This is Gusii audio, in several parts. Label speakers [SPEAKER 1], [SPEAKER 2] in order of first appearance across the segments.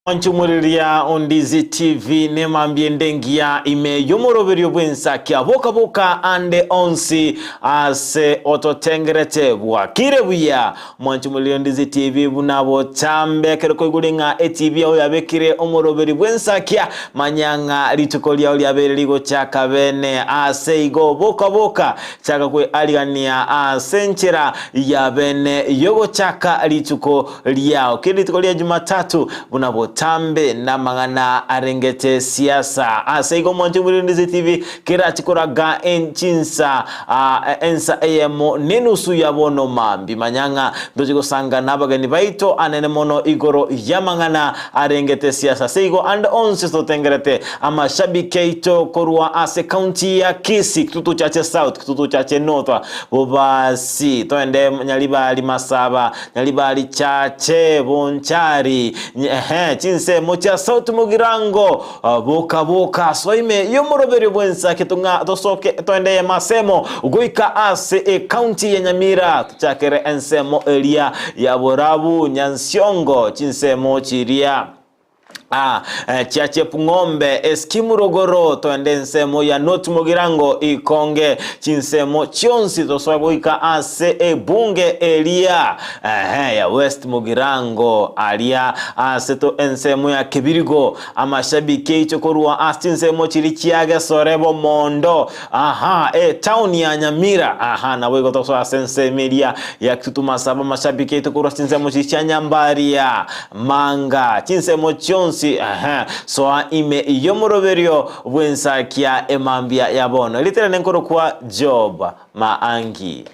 [SPEAKER 1] Mwanchumuriria Ondizi TV nemambia ende engiya ime y'omoroberio bw'ensakia boka boka ande onsi ase ototengerete bwakire buya. Mwanchumuriria Ondizi TV buna botambe ekero koigure ng'a etv yao yabekire omoroberi bw'ensakia manya ng'a rituko riao riabeire rigochaka bene ase igo boka boka chaka kwearigania ase enchera ya bene yogochaka rituko riao. Kera rituko ria Jumatatu buna botambe namang'ana arengete siasa. Ase igo mwanche Omorindisi TV kerachi koraga chinsa ensa eyemo nenusu ya bono mambi. Manya ng'a ntochi gosanga nabageni baito anene mono igoro yamang'ana arengete siasa. Ase igo ande onsi totengerete amashabiki aito korwa ase county ya Kisii, Kitutu Chache South, Kitutu Chache North, Bobasi, toende Nyaribari Masaba, Nyaribari Chache, Bonchari, ehe, chinsemo chia South Mugirango, boka boka soa ime y'omoroberio bw'ensake tong'a tosoke toende Masemo goika ase ecounty ya Nyamira tochakere ensemo eria ya Borabu, Nyansiongo, chinsemo chiria. Ah, eh, chia Chepng'ombe, Eskimu rogoro, toende ensemo ya North Mugirango, Ikonge, chinsemo chionsi tosoe goika ase ebunge eria ehe, ya West Mugirango, aria ase to ensemo ya Kebirigo, amashabiki aicho korwa ase chinsemo chiria chia Gesore Bomondo, aha, etown ya Nyamira, aha, naboigo tosoe ase ensemo eria ya Kitutu Masaba, amashabiki aito korwa ase chinsemo chiria chia Nyambaria, Manga chinsemo chionsi, ehe, soa ime y'omoroberio bw'ensakia emambia ya bono. Erieta riane nkorokwa Job Maangi.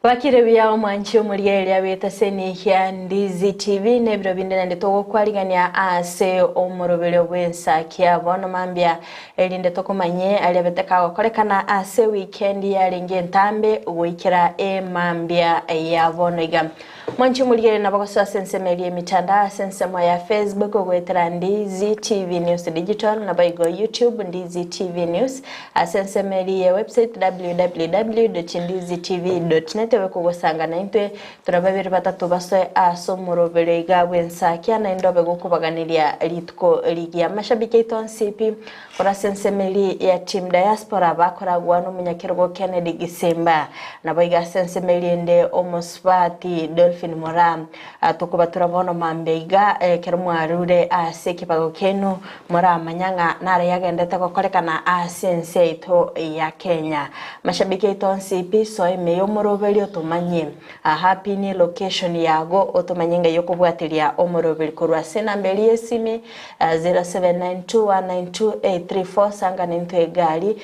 [SPEAKER 2] Bakire buya omwanchi omorigereria bw'etaseni ya Ndizi TV na ebiro binde naende togokwarigania ase omoroberio bw'ensakia bono mambia erinde tokomanye aria bete kagokorekana ase weekend yarenge entambe goikera emambia ya bono iga. Mwanche omorigereria nabo gosoa ase ensemo eria y'emitandao ase ensemo ya Facebook ogoetera Ndizi TV News Digital naboigo YouTube Ndizi TV News ase ensemo eria ye website www.ndizitv.net obe kogosanga naintwe tore babere batato basoe ase omoroberio iga bw'ensakia naende obe gokobaganeria rituko rigiya. Amashabiki aito onsi pi Korwa ase ensemo eria ya Team Diaspora bakoragwa nomonyakerogo Kennedy Gisimba. Naboigo ase ensemo eria ende omosubati Dolphin Moraa. Tokobatura bono mambia iga ekero mwarure ase ekebago kiaino moramanya ng'a nare yagendete gokorekana ase ense yaito ya Kenya. Mashabiki aito onsi pi soa ime y'omoroberio tomanye Aha pi ne location yago otomanye ng'ai okobwateria omoroberi korwa ase enamba eria y'esimi 0792192834 sanga nintwe egari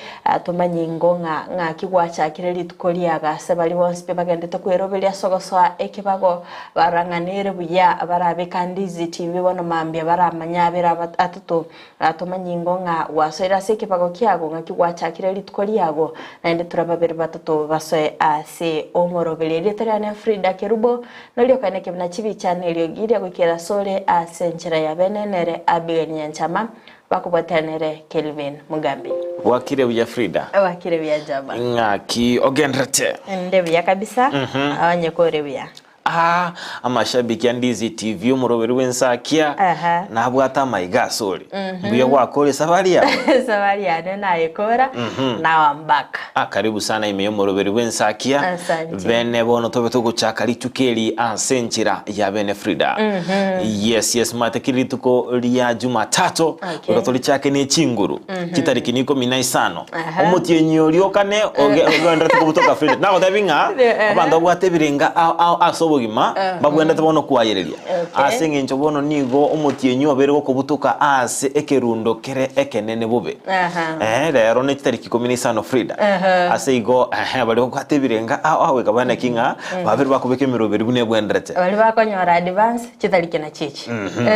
[SPEAKER 2] tomanye ingo ng'a ng'aki gwachakire rituko riaga ase baria bonsi pi bagendete kweroberia ase ogosoa ekebago barang'anere buya barabeka Ndizi TV bono mambia baramanye abere atato Tomanye ingo ng'a gwasoire ase ekebago kiago, ng'aki gwachakire rituko riago, naende tura babere batato basoe ase omoroberi. Erieta riane Frida Kerubo, noria okaineke buna chibicha na eriogi riria goikera asore ase enchera ya bene nere Abigail Nyanchama, bakobwatia nere Kelvin Mugambi.
[SPEAKER 1] Bwakire buya Frida?
[SPEAKER 2] Bwakire buya Jaba.
[SPEAKER 1] Ng'aki ogenderete?
[SPEAKER 2] Inde buya kabisa, onye kore buya.
[SPEAKER 1] Aa amashabiki a Ndizi TV omoroberi bw'ensakia
[SPEAKER 2] Aha.
[SPEAKER 1] nabwate amaiga asore. Mbuya gwakora esafari yao?
[SPEAKER 2] Esafari yane nayekora, now I'm back.
[SPEAKER 1] Ah, karibu sana ime y'omoroberi bw'ensakia
[SPEAKER 2] Asante.
[SPEAKER 1] bene bono tobe togochaka rituko eri ase enchera ya bene Frida. Yes, yes, mate kiri rituko ria Jumatatu
[SPEAKER 2] Okay.
[SPEAKER 1] goika torichake ne chinguru chitariki ni ikomi na isano
[SPEAKER 2] Aha.
[SPEAKER 1] Omotienyi oria o kane oge- ogenderete kobutoka Frida. Nagotebi ng'a
[SPEAKER 2] Ehe.
[SPEAKER 1] abanto babwate ebirenga ao ao ase obogima babwenerete bono kwayereria.
[SPEAKER 2] Okay.
[SPEAKER 1] Ase eng'encho bono nigo omotienyi obeire gokobutoka ase ekerundo kere ekenene bobe.
[SPEAKER 2] Aha.
[SPEAKER 1] Eh, rero ne chitariki ikomi na isano Frida.
[SPEAKER 2] Ehe.
[SPEAKER 1] Ase igo ehe baria babwate ebirenga ao ao goika bane ki ng'a babere bakobeka emeroberi buna ebwenerete.
[SPEAKER 2] Baria bakonyora advance chitariki nachi echi.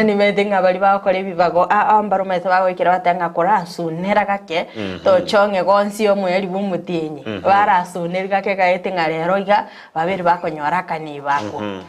[SPEAKER 2] Nimanyete ng'a baria bagokora ebibago aa mbaromanyete bagoikera bateba ng'a korasunera gake tochong'e gonsi omoerio bwa omotienyi. Barasuneri gake gaete ng'a rero iga babere bakonyora akanibo ako. Job.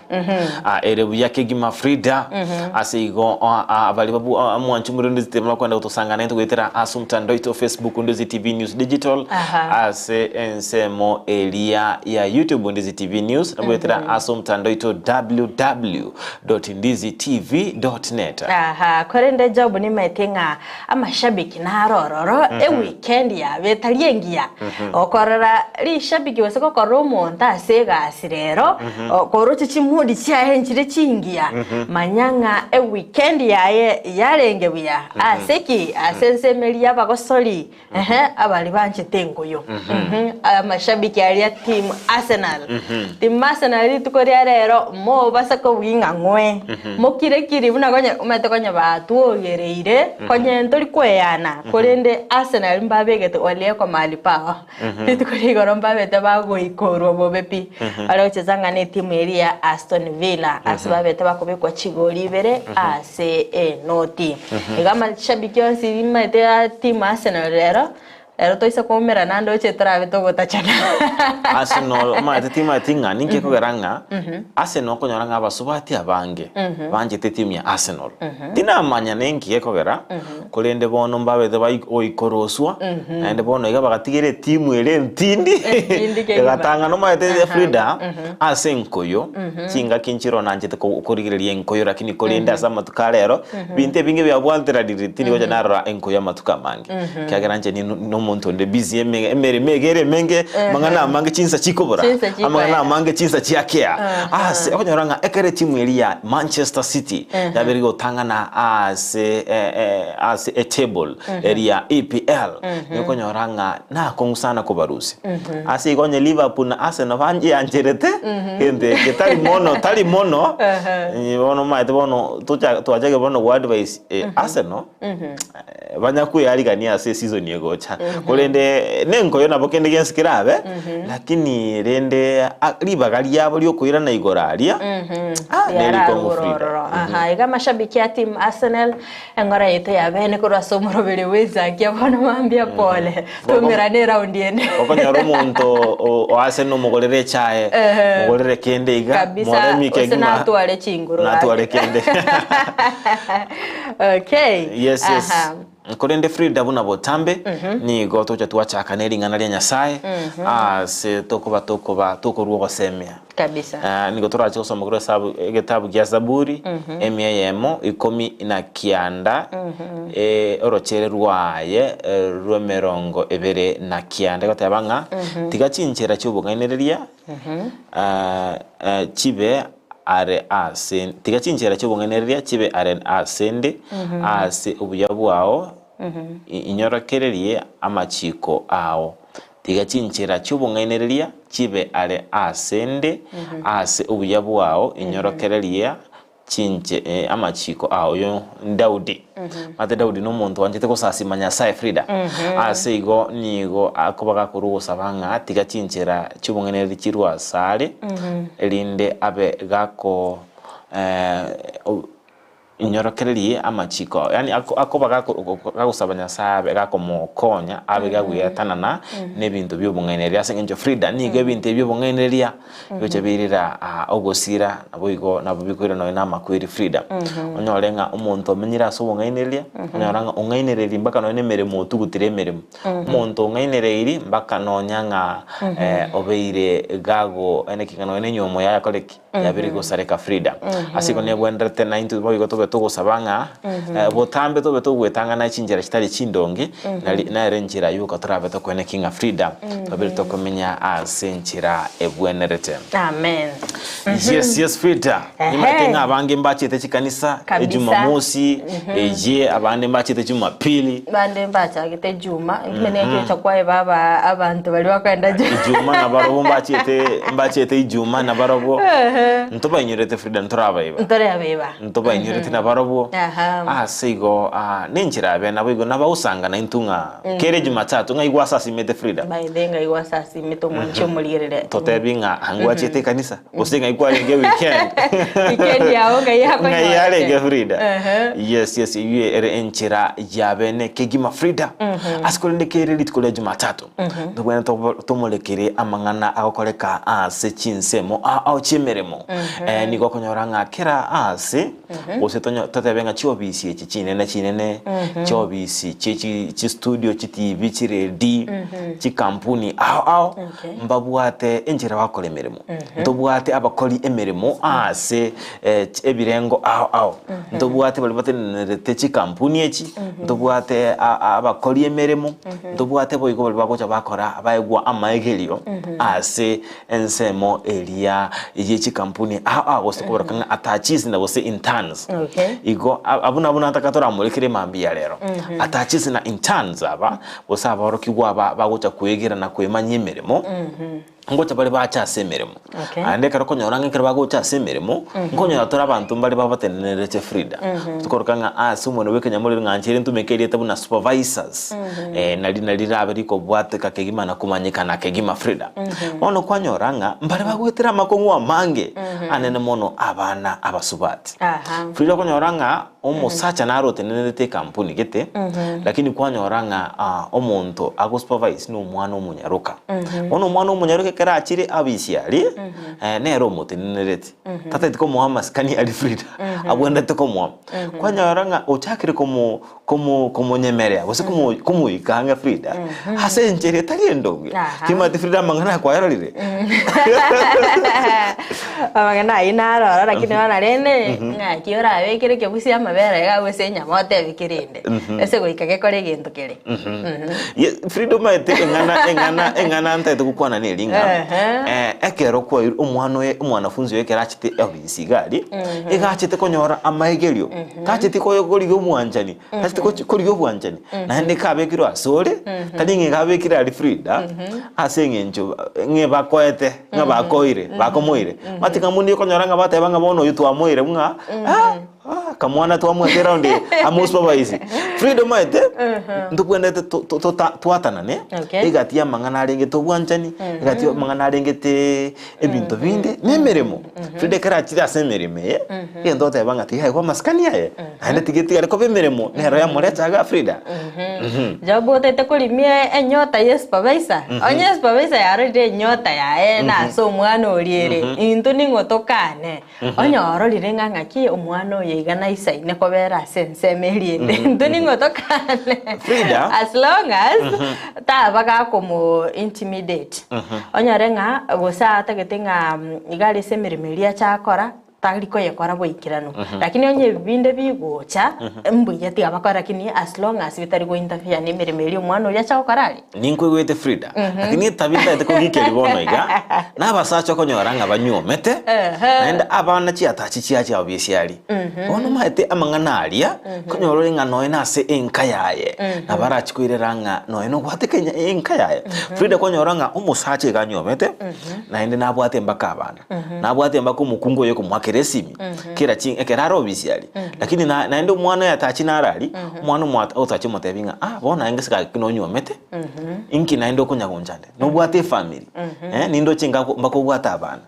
[SPEAKER 1] Ah, ere buya kegima Frida ase igo ah, ah, abari babu ah, mwanchi muri Ndizi TV bakwenda gotosangana intwe goetera ase omotandao oito Facebook Ndizi TV News Digital
[SPEAKER 2] Aha.
[SPEAKER 1] ase ensemo eria ya YouTube Ndizi TV News na goetera ase omotandao oito www.ndizitv.net
[SPEAKER 2] Aha, korende Job nimaete ng'a amashabiki naro ororo eweekend yabe etari engiya okorora rishabiki gose gokorora omonto ase egasi rero okoroche chimudi chiaye nchire chingiya manya ng'a eweekend yaye yarenge buya ase ki? Ase ensemo eria y'abagosori ehe abari banchete engoyo amashabiki aria team Arsenal team Arsenal rituko ria rero mobase kobugia ng'a ng'we mokire kiri buna konye omanyete konye batwogereire konye ntori koeyana korende Arsenal mbabegete waliekwa mahali pao rituko ria igoro mbabete bagoikorwa bobe pi bare gocheza ng'a na etimu eria ya Aston Villa ase babete bakobekwa chigori ibere ase enoti. Igo amashabiki onsi nimaete a team Arsenal rero, rero toise koumerana ndoche torabe togotachana.
[SPEAKER 1] Arsenal omanyete timanyeti ng'a ninki ekogera ng'a Arsenal okonyora ng'a abasubati abange banchete etimu ya Arsenal. Tinamanya ninki gekogera korende bono mbabete bai goikoroswa naende bono iga bagatigera etimu ere entindi
[SPEAKER 2] Entindi kegima.
[SPEAKER 1] egatang'ana omanyete Frida ase enkoyo Chingaki nchiroo nanchete korigereria enkoyo lakini korende ase amatuko a rero binto ebinge biabwanteranire tindi gocha narora enkoyo amatuko amange ekiagera inche nomonto onde busy emeremo iga ere emenge amang'ana amange chinsa chikobora
[SPEAKER 2] Chinsa chikoera.
[SPEAKER 1] amang'ana amange chinsa chiakea ase okonyora ng'a ekero etimu eria ya Manchester City yabeire gotang'ana ase ase etable eria ya EPL nigo okonyora ng'a nakong'u sana kobarusia. Ase igo onye Liverpool na Arsenal banyeancherete gento eke tari mono tari mono eh, bono omanyete bono tocha twachake bono go advise eh, Arsenal eh, banya kwearigania ase eseason egocha korende nenkoyo nabo kende gionsi kerabe lakini rende a- ribaga riabo riokoirana igoro aria ah, nerikong'u Frida.
[SPEAKER 2] Riararororo. Aha, iga amashabiki a team Arsenal Engora yaito ya bene korwa ase omoroberi bw'ensakia bono mambia pole. Toumerane eraundi ende.
[SPEAKER 1] Okonyora omonto o- o ase nomogorere echae,
[SPEAKER 2] Ehe.
[SPEAKER 1] mogorere kende iga,
[SPEAKER 2] Kabisa,
[SPEAKER 1] moremi
[SPEAKER 2] gose
[SPEAKER 1] kegima.
[SPEAKER 2] natware chinguru
[SPEAKER 1] Natware
[SPEAKER 2] gaki.
[SPEAKER 1] kende.
[SPEAKER 2] Okay.
[SPEAKER 1] Yes, yes.
[SPEAKER 2] Aha.
[SPEAKER 1] Korende Frida buna botambe nigo tocha twachaka ne ring'ana ria Nyasaye ase tokoba tokoba tokorwa ogosemia.
[SPEAKER 2] Kabisa.
[SPEAKER 1] Ah, nigo torache gosoma korwa esabu egetabu gia Zaburi emia eyemo ikomi na kianda eh, orochere rwaye eh, rw'emerongo ebere na kianda egoteba ng'a tiga chinchera chi'obong'ainereria ah, eh, chibe are ase tiga chinchera chi'obong'ainereria chibe are ase 'nde ase obuya bwao inyorokererie amachiko ao. Tiga chinchera chi'obong'ainereria chibe are ase 'nde, ase obuya bwao inyorokererie chinche amachiko ao. Oyo Daudi. Omanyete Daudi nomonto oanchete gosasima Nyasae Frida. Ase igo nigo akoba gakorwa ogosaba ng'a tiga chinchera chi'obong'ainereria chirwe asare, erinde abe gako Inyorokererie amachiko ao, yaani akoba gagosaba Nyasae abe gakomokonya abe gagweatanana nebinto bi'obong'ainereria ase eng'encho Frida nigo ebinto ebi bi'obong'ainereria bigocha biirera ogosira naboigo nabo bikoira nonye na amakweri Frida. Onyore ng'a omonto omenyire ase obong'ainereria, onyora ng'a ong'ainereiri mpaka nonye na emeremo otugutire emeremo. Omonto ong'ainereiri mpaka nonya ng'a obeire gago yaani ki nonye na enywomo yaye akore ki? Yabire gosareka Frida. Ase igo nebwenerete naintwe boigo tobe togosaba ng'a eh, botambe tobe togwetang'ana chinchera chitari chindonge, nari nere enchera yoka torabe tokoeneki ng'a Frida twabire tokomenya ase enchera ebwenerete.
[SPEAKER 2] Amen.
[SPEAKER 1] Yes, yes Frida.
[SPEAKER 2] Ehe.
[SPEAKER 1] Nimaete ng'a abange mbachete chikanisa
[SPEAKER 2] Kabisa.
[SPEAKER 1] ejumamosi eye abande mbachete jumapili.
[SPEAKER 2] Bande mbachagete Juma, Kimeni ekecha kwaye baba abanto baria bakoenda Juma.
[SPEAKER 1] Ijuma nabarobwo mbachiete mbachiete ijuma nabarobwo ntobainyorete Frida ntorabaiba
[SPEAKER 2] Ntorebaiba.
[SPEAKER 1] ntobainyorete. nabarobwo.
[SPEAKER 2] Aha.
[SPEAKER 1] Ase igo ah, nenchera abe naboigo nabagosangana intwe ng'a kere Jumatatu ng'a igwa asasimete Frida.
[SPEAKER 2] By the ng'a igwa asasimete omwanchi omorigerere.
[SPEAKER 1] Totebi ng'a ang'u achiete ekanisa gose ng'ai kwarenge weekend.
[SPEAKER 2] Weekend yao ng'ai
[SPEAKER 1] Ng'ai
[SPEAKER 2] yakonyorete.
[SPEAKER 1] yarenge Frida.
[SPEAKER 2] Ehe.
[SPEAKER 1] Yes yes eyio ere enchera ya bene kegima Frida. Ase korende kere rituko ria Jumatatu. Tobwenerete tobo- tomorekere amang'ana agokoreka ase chinsemo ao ao chi'emeremo. Eh, nigo okonyora ng'a kera ase gose tonyo totebe ng'a chiobisi echi chinene chinene, chiobisi chie chi chistudio, chitibi, chiredi, chikampuni ao ao,
[SPEAKER 2] Okay.
[SPEAKER 1] mbabwate enchera bagokora emeremo. Ntobwate abakori emeremo ase eh, chi- ebirengo ao ao. Ntobwate baria batenenerete chikampuni echi, ntobwate a- a- abakori emeremo, ntobwate boigo baria bagocha bakora baegwa amaegerio ase ensemo eria ye chikampuni ao ao gose koboroka ng'a attachees na gose interns.
[SPEAKER 2] Okay.
[SPEAKER 1] Igo a- abwo nabwo nataka toramorekere mambia rero. Attachees na interns aba gose aborokigwa aba bagocha kwegera na kwemanyia emeremo, Ngocha bare bache ase emeremo.
[SPEAKER 2] Okay.
[SPEAKER 1] Naende ekero okonyora ng'a ekero bagocha ase emeremo, nkonyora tore abanto mbare babatenenerete Frida. Tokoroka ng'a ase omweno bwa ekenyamorero ng'a nche ntumeke erieta buna supervisors, eh, nari nari rirabe rikobwateka kegima na komanyekana kegima Frida. Bono kwanyora ng'a mbare bagoetera amakong'u amange anene mono abana abasubati.
[SPEAKER 2] Aha.
[SPEAKER 1] Frida okonyora ng'a Omosacha naro otenenerete ekampuni gete, lakini kwanyora ng'a ah, omonto agosupervise na omwana omonyaroka. Bono omwana omonyaroka ekero achire abisi aria, eh, nere omotenenerete. Tatagete komoa amasikani aria Frida abwenerete komoa. Kwanyora ng'a ochakire komo komo komonyemerea gose komo komoika ang'e Frida, ase enchera etari endonge.
[SPEAKER 2] Aha.
[SPEAKER 1] Timanyeti Frida amang'ana aya kwayarorire?
[SPEAKER 2] Amang'ana ayio naroro lakini bono rende ng'aki orabekere ekebusi amabere iga gose enyama otebe kerende ase goika gekore egento kere.
[SPEAKER 1] Ye Frida omanyete eng'ana eng'ana eng'ana ntagete gokwana neri ng'a
[SPEAKER 2] Ehe.
[SPEAKER 1] eh, ekero kwairwe omwana oye omwanafunzi oye ekero achete ofisi iga aria, iga achete konyora amaegerio, tacheti koyo korigia obwanchani, tacheti gochi korigia obwanchani, naende kabekirwe asore, tari ng'a iga abekire aria Frida, ase eng'encho ng'a bakoete. ng'a bakoire, bakomoire. Mati ng'a mundu okonyora ng'a bateba ng'a bono oyo twamoire ng'a ah, ah, kamwana twamoete round eye, amosupervise. Freedom omanyete, ntobwenerete to- to- tota twatanane,
[SPEAKER 2] Okay.
[SPEAKER 1] egati ya amang'ana arenge obwanchani, egati ya amang'ana arengete ebinto binde, na emeremo. Freedom ekero achire ase emeremo eye, egento ogoteba ng'a tiga aegwe amasikani aye, naende tiga etigare koba emeremo, nero yamoreta igaa Frida.
[SPEAKER 2] Job otete korimia enyota ye supervisor, onye supervisor yarorire enyota yaye nase omwana oria ere, intwe ning'o tokane? Onye ororire ng'a ng'aki omwana oyo iga naisaine kobera ase ensemo eria ende, intwe ning'o tokane?
[SPEAKER 1] Frida.
[SPEAKER 2] As long as taba gakomo intimidate, onyore ng'a gose atagete ng'a iga are ase emeremo eria acha akora, tari koyekora boikeranu. Lakini onye ebi binde bigocha, mbuya tiga bakore lakini as long as bitari go interfere na emeremo eria omwana oria acha gokora aria.
[SPEAKER 1] Ninkoigwete Frida, lakini etabi ntagete kogikeria bono iga, na abasacha okonyora ng'a banyuomete, naende abana chiatachi chiacha abwo bisiari. Bono omanyete amang'ana aria, okonyora ore ng'a nonya na ase enka yaye, nabo arachi koirera ng'a nonya nobwate kenya enka yaye. Frida okonyora ng'a omosacha iga anyuomete, naende nabwate mpaka abana. Nabwate mpaka omokungu oye komoakera esimi, kera chi ekero are obisi aria, lakini na naende omwana oye atachi naro aria, omwana omo otachi omotebi ng'a ah bono naye gese gaki nonyuomete, inki naende okonya gonchanda, nobwate efamiri, eh nindoche nka mpaka obwate abana,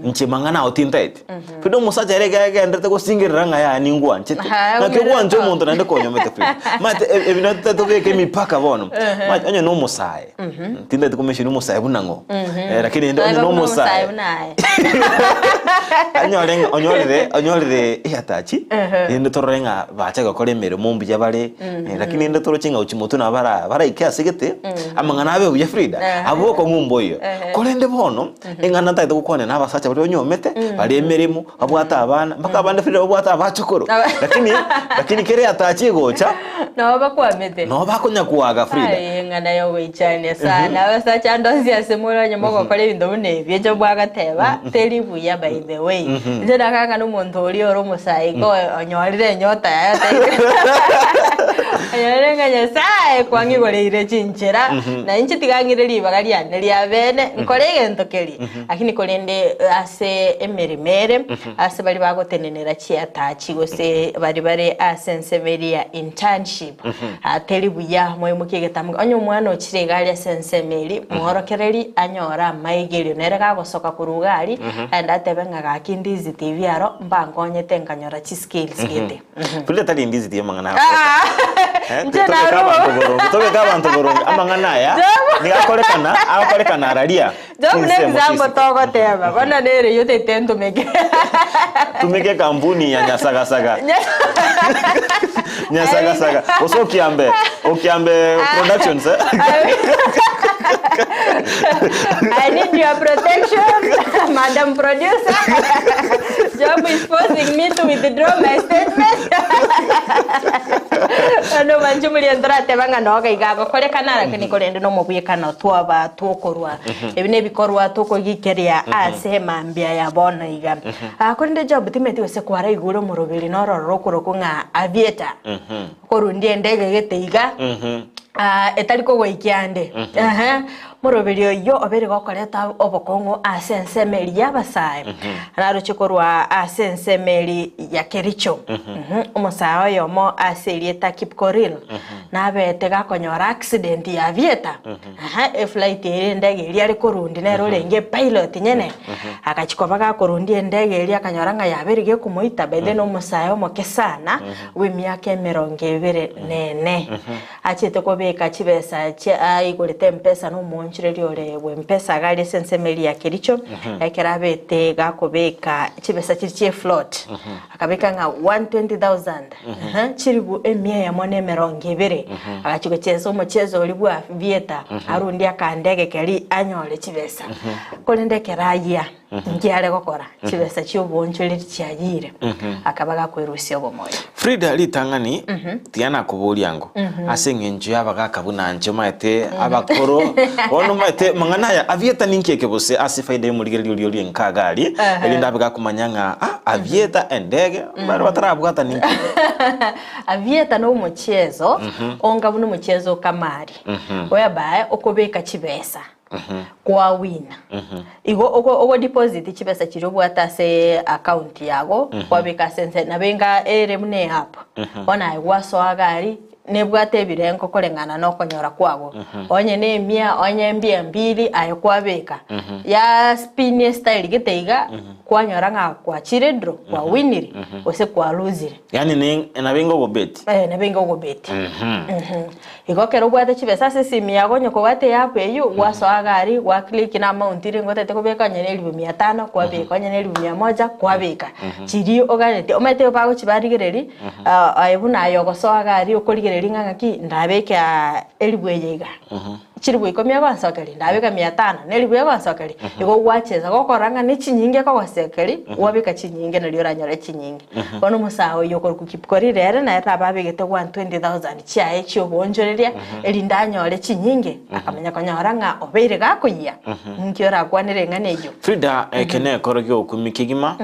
[SPEAKER 1] inche mang'ana ao tintaeti. Frida omosacha ere iga agenderete gosingerera ng'a yaya ningwanchete,
[SPEAKER 2] Aha,
[SPEAKER 1] naki ogwancha
[SPEAKER 2] omerete.
[SPEAKER 1] omonto naende konyuomete Frida. Omanyete ebi nabio totari tobeke emipaka bono, omanyete onye na omosae. Tindeti komesheni omosae buna ng'o Eh, lakini ende onye
[SPEAKER 2] Toeba buna omosae
[SPEAKER 1] nomosae
[SPEAKER 2] buna aye.
[SPEAKER 1] anyore ng'a onyorire onyorire eyatachi
[SPEAKER 2] Ehe.
[SPEAKER 1] rende torore ng'a bache gokora emeremo mbuya bare eh, lakini rende toroche ng'a gochia motwe nabo bara baraike ase gete amang'ana abe buya Frida
[SPEAKER 2] Ehe.
[SPEAKER 1] abwo okong'u mboiyo
[SPEAKER 2] Ehe.
[SPEAKER 1] korende bono eng'ana ntagete gokwana na abasacha baria onyomete bare emeremo babwate abana mpaka abande Frida babwate abachokoro
[SPEAKER 2] Aba-
[SPEAKER 1] lakini lakini kere eyatachi egocha
[SPEAKER 2] Nabo bakwamete.
[SPEAKER 1] Nabo bakonya koaga Frida.
[SPEAKER 2] Aye eng'ana yogoichania sana. Abasacha ande onsi ase more onye mogokora ebinto buna ebi, echo bwagateba, teri buya by the way. Inche nakang'a na omonto oria ore omosae igo onyorire enyota yaye otebi. Onyore ng'a Nyasae kwang'igoreire chinchera, na inche tiga ng'ire ribaga riane ria bene, nkore egento keria. Lakini korende ase emeremo ere, ase baria bagotenenera chiatachi gose baria bare ase ensemo eria ya internship, teri buya moimokie egetambo. Onye omwana ochire iga aria ase ensemo eria, mworokereri anyore amaigerio nere gagosoka korwa iga aria, aende atebe ng'a gaki ndizi TV aro, mbankonyete nkanyora chiskills gete.
[SPEAKER 1] Frida tari ndizi TV amang'ana agokoreka. Eh,
[SPEAKER 2] Inche
[SPEAKER 1] tobeke
[SPEAKER 2] naruo.
[SPEAKER 1] abanto boronge, tobeke abanto boronge. Amang'ana aya nigo akorekana, agokorekana araria.
[SPEAKER 2] Job ne
[SPEAKER 1] chinsemo
[SPEAKER 2] example
[SPEAKER 1] chisiko.
[SPEAKER 2] togoteba bono nere eyio otaete ntumeke.
[SPEAKER 1] Tumeke ekampuni ya Nyasagasaga. Nyasagasaga. Gose Okiambe, Okiambe Productions eh.
[SPEAKER 2] I need your protection, Madam Producer. Job is forcing me to withdraw my statement. Bono mwanche moria ntorateba ng'a noga iga agokorekana lakini korende nomobwekano twaba tokorwa. Ebi nebikorwa tokogikeria ase emambia ya bono iga. Ah, korende Job timeti gose kwaraigure omoroberi nororo rokorokwa ng'a aviator. Okorundia endege gete iga ah, etari kogoikia ande. Ehe. Moroberi oyio obeire gokoreta obokong'u ase ensemo eria y'abasae, naroche korwa ase ensemo eria ya Kericho. Omosae oyomo ase erieta Kipkorir nabete gakonyora accident ya aviator, aha, eflight eria endege eria are korundia nere orenge epilot nyene, agachia koba gakorundia endege eria akanyora ng'a yabeire gekomoita by then omosae omoke sana bw'emiaka emerongo ebere na ene. Achete kobeka chibesa chia aigorete Mpesa na omoonchoreria ore bwe Mpesa iga aria ase ensemo eria ya Kericho, ekero abete gakobeka chibesa chiria chie float, akabeka ng'a 120,000 ehe, chilifu emia eyemo na emerongo ebere, agachia gochesa omocheso oria bwa aviator, arundie akandege keria anyore chibesa. Korende ekero ayia, inki are gokora? Chibesa chi'oboonchoreria chiayire, akaba gakwerusia obomoyo.
[SPEAKER 1] Frida ritang'ani tiga nakoboria ango ase eng'encho y'abagaka buna inche omanyete abakoro bono omanyete mang'ana aya avieta ninki eke gose ase efaida y'omorigereria oria ori enka iga aria erinde abe gakomanya ng'a ah avieta endege bare batarabwata ninki eke.
[SPEAKER 2] Avieta na omochezo onga buna omochezo o kamari whereby okobeka chibesa kwawina. Igo ogo ogo deposit chibesa chiria obwate ase account yago, kwabeka ase ense nabo enga ere buna eapp, bono aye gwasoa iga aria, nebwate ebirengo koreng'ana na okonyora kwago, onye na emia, onye mbia mbiri, aye kwabeka, ya spin estyle gete iga, kwanyora ng'a kwachire draw, kwawinire, gose kwalosire.
[SPEAKER 1] Yaani ne nabo inga ogobeti.
[SPEAKER 2] Eh, nabo inga ogobeti. Igo ekero obwate chibesa ase esimi yago onye kobwate eapp eywo, gwasoa iga aria, gwa click na amount ere ngotagete kobeka onye na elifu mia tano kwabeka, onye na elifu mia moja kwabeka. Chiria oganetie, omanyete bagochibarigereria, aye buna aye ogosoa iga aria okorigereria ng'a ng'aki, ndabeke aa elifu eye iga. Chilifu ikomi egonsokeria, ndabeka mia tano, na elifu egonsokeria, igo gwachesa gokorora ng'a nechinyinge ekogosokeria, gwabeka chinyinge nario oranyore chinyinge. Bono omosae oyio okorokwa Kipkorir ere nere nabo abegete 120,000 chiaye chi'oboonchoreria, erinde anyore chinyinge, akamanya konyora ng'a obeire gakoyia. Ninki orakwanere eng'ana eyio?
[SPEAKER 1] Frida, eke nekoro gi'okumia kegima,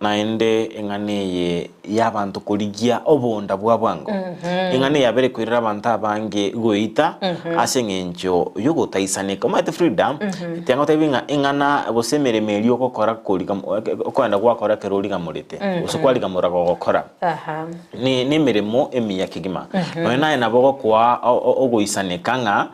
[SPEAKER 1] naende eng'ana eye y'abanto korigia obonda bwa bwango. Eng'ana eye yabere koirera abanto abange goita ase eng'encho y'ogotaisaneka. Omanyete Frida, tiga ngotebi ng'a eng'ana gose emeremo eria ogokora koriga okoenda gwakora ekero origamorete, gose kwarigamora gogokora, ne nemeremo emiya kegima. Nonya naye nabo ogokoa ogoisaneka ng'a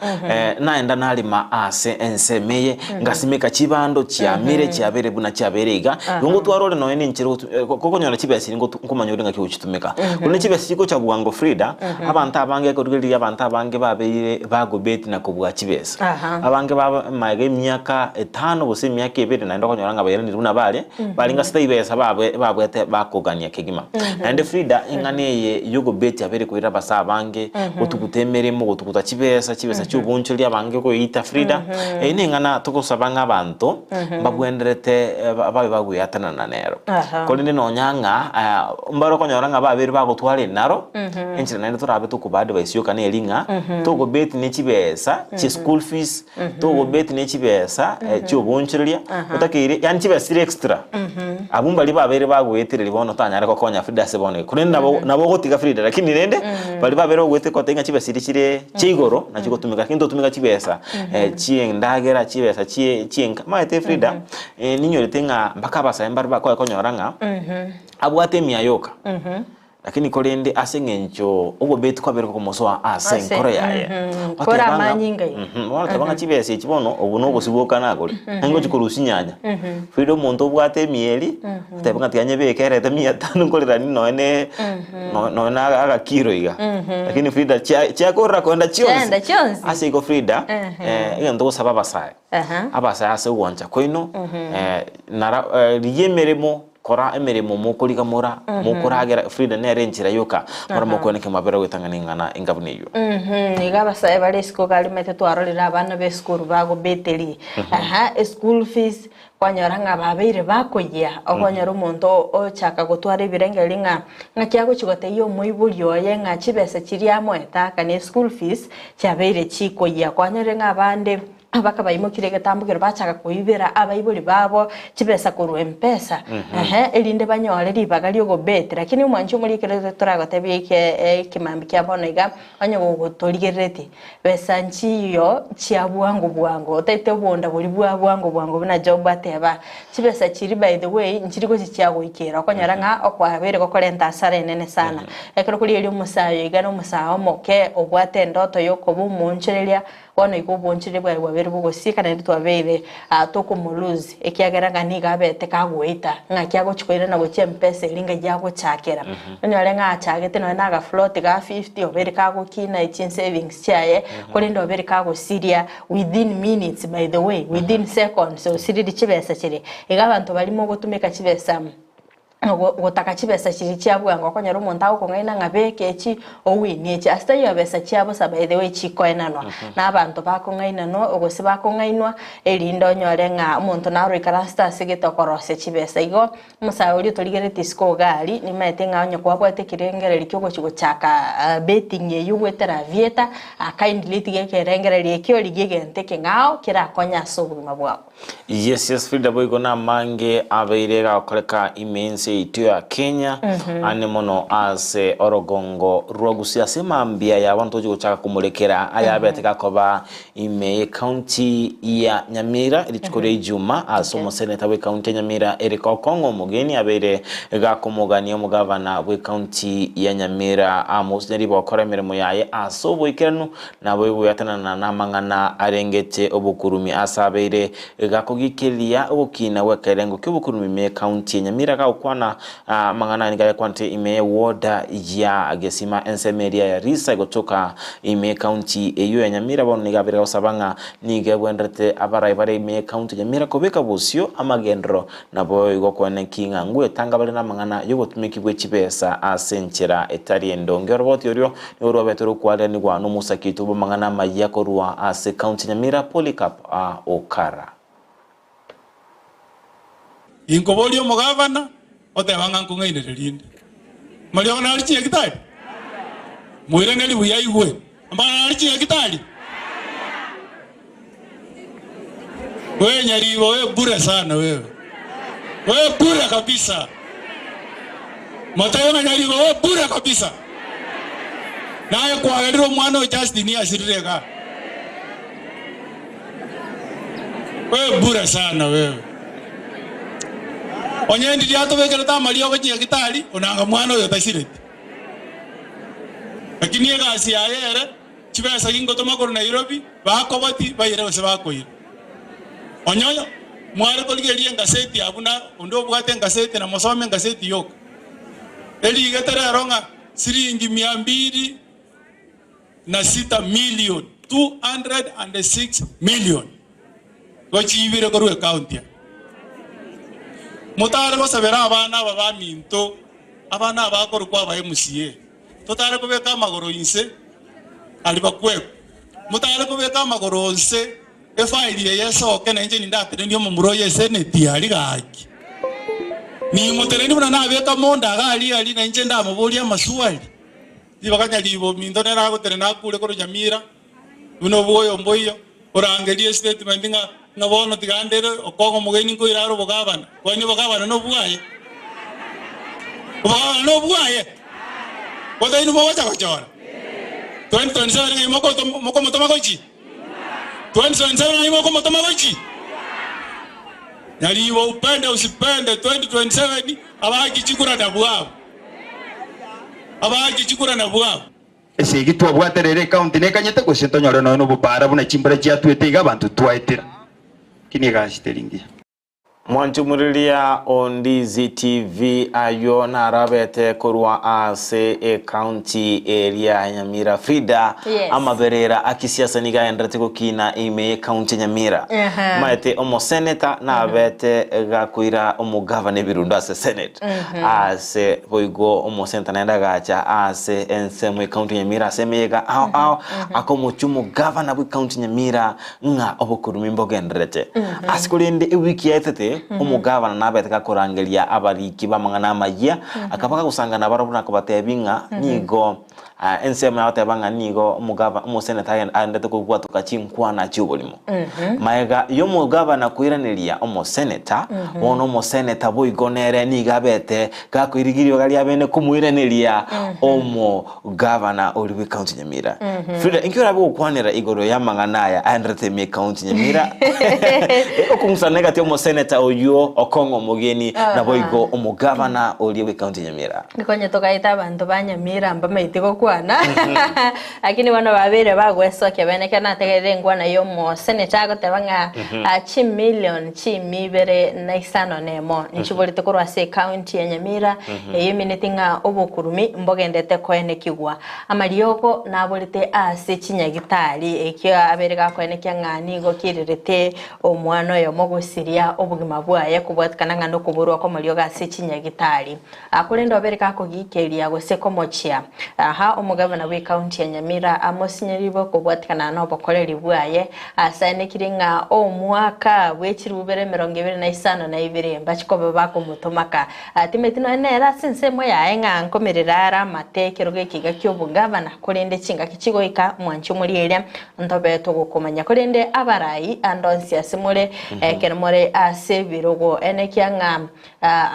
[SPEAKER 1] naenda narema ase ensemo eye, ngasimeka chibando chiamire chiabeire buna chiabeire iga, igo ngotwara ore nonya nenchera Gokonyora chibesa eria nkomanya ore ng'aki ogochitumeka. Korende chibesa chigocha bwango Frida, abanto abange ekorigereria abanto abange babeire bagobeti na kobua chibesa. Abange ba magega emiaka etano gose emiaka ebere naende okonyora ng'a bairanire buna bare, barenge ase tibesa babe babwate bakogania kegima. Naende Frida, eng'ana eye yogobeti yabeire koira abasae abange, gotuguta emeremo, gotuguta chibesa, chibesa chi'obonchoria abange goita Frida, eyio neng'ana togosaba ng'a abanto. mbabwenerete babe bagweatanana nero. Korende nonya ng'a mbare okonyora ng'a babeire bagotwara enaro, enchera naende torabe tokoba advise yoka neri ng'a togobeti ne chibesa. Chie school fees, togobeti ne chibesa chiobonchoreria, otakeire yaani chibesa chire extra. Abwo mbaria babeire bagoetereria bono otanyare gokonya Frida ase bono iga. Korende nabo nabo ogotiga Frida lakini rende baria babeire bagoete goteba ng'a chibesa chiria chire chia igoro nachio ogotumeka lakini totumeka chibesa chiendagera, chibesa chie chienka. Omanyete Frida, ninyorete ng'a mpaka abasae mbare bakoe konyora ng'a abwate emiya yoka. Lakini korende ase engencho obobeti kwabeire gokomosoa ase
[SPEAKER 2] Ase,
[SPEAKER 1] enkoro yaye.
[SPEAKER 2] mhm,
[SPEAKER 1] Oteba
[SPEAKER 2] kore
[SPEAKER 1] ng'a-
[SPEAKER 2] amanyinga iga.
[SPEAKER 1] Mhm, bono oteba ng'a chibesa echi bono obo nobosi bwoka nagore. Ngochi korusia chinyanya. Frida omonto obwate emieri, oteba ng'a tiga nyebeke erete mia tano nkorerani nonya ne no- nonya na agakiro iga. Lakini Frida chia chiakorera koenda chionsi.
[SPEAKER 2] Chiaenda chionsi.
[SPEAKER 1] Ase igo Frida,
[SPEAKER 2] Ehe.
[SPEAKER 1] egento gosaba abasae.
[SPEAKER 2] Aha.
[SPEAKER 1] Abasae ase ogwancha kwaino, nara rigia emeremo Kora emeremo mokorigamora, mokoragera, Frida nere enchera yoka, mara mokoeneke mabera goetang'ana ing'ana enga buna eyio.
[SPEAKER 2] Iga abasae bare isiko iga rimanyete twarorire abana be esukuru bagobeteri aha eschool fees kwanyora ng'a babeire bakoyia okonyora omonto ochaka gotwara ebirengererio ng'a ng'aki agochi gotebia omoibori oye ng'a chibesa chiria amoete aka ne school fees chiabeire chikoyia kwanyorire ng'a abande Bakabaimokirie egetambokero bachaka koibera abaibori babo chibesa korwa Mpesa, ehe, erinde banyore ribaga ri'ogobeti. Lakini omwanchi omoria ekero toragotebie eke ekemambia kia bono iga, onye gogotorigereretie, besa nchiyo chia bwango bwango, otaete obonda boria bwa bwango bwango buna Job ateba. Chibesa chiria by the way, nchiri gochia chiagoikera, okonyora ng'a okwabeire gokorenta hasara enene sana. Ekero korigereria omosae oyo iga na omosae omoke obwate endoto yokoba omoonchoreria, Bono igo obonchoreri bwaye bwabeire bogosieka, naende twabeire tokomolose, ekiagera ng'a nigo abete kagoeta, ng'aki agochia koirana gochia empesa eria ng'ai agochakera. Onyore ng'a achagete nonya na agafloti ga fifty, obeire kagokina echinsavings chiaye, korende obeire kagosiria within minutes by the way, within seconds osiririe chibesa chiria. Iga abanto baria mogotumeka chibesa. Gotaka chibesa chiria chia bwango okonyora omonto agokong'aina ng'a beka echi owinie echi ase taiyo besa chia bosa by the way chikoenanwa na abanto bakong'ainanwa gose bakong'ainwa erinde onyore ng'a omonto naro oikaransete ase gete okorosia chibesa. Igo omosae oria otorigeretie isiko iga aria nimaete ng'a onye kwabwate ekerengererio kia ogochi gochaka betting eywo goetera aviator kindly tiga ekerengererio ekio origie egento ekeng'ao kerakonye ase obogima bwao.
[SPEAKER 1] Yes, yes, Frida boigo namange abeire gakoreka ime ense yaito ya Kenya ane mono ase orogongo rwa Gusii ase mambia ya bono tochi gochaka komorekera ayabete gakoba ime ye county ya Nyamira rituko ria Ijuma ase omoseneta bwe county ya Nyamira Eric Okong'o omogeni abeire gakomogania omogavana bwe county ya Nyamira Amos Nyaribo gokora emeremo yaye ase oboikeranu Naboigo goetanana namang'ana arengete obokurumi ase abeire gakogikeria ogokina gw'ekerengo ki'obokurumi ime y'Ekaunti ya Nyamira gagokwana amang'ana nigo ayakwanete ime y'ewoda ya Gesima ensemo eria ya Risa gotoka ime y'Ekaunti eyio ya Nyamira bono nigo abeire gagosaba ng'a nigo ebwenerete abarai bare ime y'Ekaunti ya Nyamira kobeka bosio amagenderero Naboigo kwane ki ng'a ngwetanga bare namang'ana y'obotumiki bwe chibesa ase enchera etari endonge. Oroboti orio nigo rwabete rokwareranigwa nomosaki oito bw'amang'ana amayia korwa ase county Nyamira Polycarp Okara.
[SPEAKER 3] Inkoboria omogavana, oteba ng'a nkong'ainereria inde. Mariogo nare chinyagitari? Moiranerie buya aigwe. Amang'ana nare chinyagitari? Wewe Nyaribo, wewe bure sana wewe. Wewe bure kabisa. Motebe ng'a Nyaribo wewe bure kabisa. Naye kwagerire omwana o Justin asirire igaa. Wewe bure sana wewe. Onye ndiria atobekerete amariogo chinyagitari, onanga mwana oyo tasireti. Lakini egasi yaye ere, chibesa gingotoma korwa Nairobi, bakoboti baire gose bakoira. Onye mware korigereria engaseti abwo na onde obwate engaseti na mosome engaseti yoka. Erigete rero ng'a siringi mia mbili na sita million, 206 million, gochiibire korwa ecounty eye. Motare gosabera abana aba baminto, abana aba bakorokwa aba MCA, totare kobeka amagoro inse aria bakwekwa, motare kobeka amagoro inse efaili eye esoke na inche nindatenenie omomura oyo eseneti aria gaki. Nimotenenie buna nabeka monda iga aria aria na inche ndamoborie amaswali. Ribaga nyaribo ominto nere agotenena akure korwa Nyamira. Buna obwoyo mboiyo, orangerie estatement ng'a ng'a bono tiga ndere okong'a omogeni nkoira are obogabana. Kwani obogabana nobwaye? Obogabana nobwaye? Gose inwe mogocha gochora? 2027 ng'ai mokoto mokomotoma gochia? 2027 ng'ai mokomotoma gochia? Nyaribo upende usipende 2027 abaaki chikura nabwo abwo. Abaaki chikura nabwo abwo.
[SPEAKER 4] Esegi twabwate rero ecounty nekanyete gose ntonyore nonya nobobara buna chimbura chiatwete iga abanto twaetera. Lakini egasi teri ngiya.
[SPEAKER 1] Mwanchumuriria o Ndizi TV aywo narabete korwa ase ecounty eria ya Nyamira Frida
[SPEAKER 2] Yes.
[SPEAKER 1] amaberera akisiasa nigo aenderete gokina ime ye county ya Nyamira
[SPEAKER 2] Aha.
[SPEAKER 1] maete omoseneta nabete gakoira omogavana ebirundo ase senate Ase boigo omoseneta naende agacha ase ensemo y'ecounty ya Nyamira ase emeyega ao ao akomochia omogavana bw'ecounty ya Nyamira ng'a obokurumi mbogendererete. Ase korende ewiki yaetete omogavana nabete gakorangeria abariki b'amang'ana amayia akaba gagosangana barabwo na kobatebia ng'a nigo Ensemo yagoteba ng'a nigo omogaba omoseneta agenderete kobwatoka chinkwana chi'oborimo. Magega y'omogabana koiraneria omoseneta, bono omoseneta boigo nere nigo abete gakoirigia ribaga riabene komoiraneria omogabana oria bw'ecounty ya Nyamira. Frida, inki orabe gokwanera igoro y'amang'ana aya aenderete ime ecounty ya Nyamira? Okong'usana egati y'omoseneta oyio okong'a omogeni naboigo omogabana oria bw'ecounty ya Nyamira.
[SPEAKER 2] Nikonye togaeta abanto ba Nyamira mbamaeti gokwana lakini bono babeire bagwesokia bene ekero nategerire engwana ya omosenator agoteba ng'a ah, chimillion chimi ibere na isano na emo nchiborete korwa ase ecounty ya Nyamira eyio emineti ng'a obokurumi mbogendete koenekigwa. Amariogo naborete ase chinyagitari ekio abeire gakoenekia ng'a nigo kirerete omwana oyomo gosiria obogima bwaye kobwatikana ng'a nokoborwa kw'amariogo ase chinyagitari. Korende obere gakogikeria gose komochia. Aha omogavana bw'ecounty ya Nyamira amosinyerigwe kobwatikana nobokoreri bwaye asaenekire ng'a omwaka bw'echirubere 25 mbachi koba bakomotomaka. Timeti nonya nere ase ensemo yaye ng'a nkomerera are amate ekerogo eke iga ki'obogavana korende chingaki chigoika mwanche omorieria ntobe togokomanya. Korende abarai ande onsi ase more ekero more ase ebirogo enekia ng'a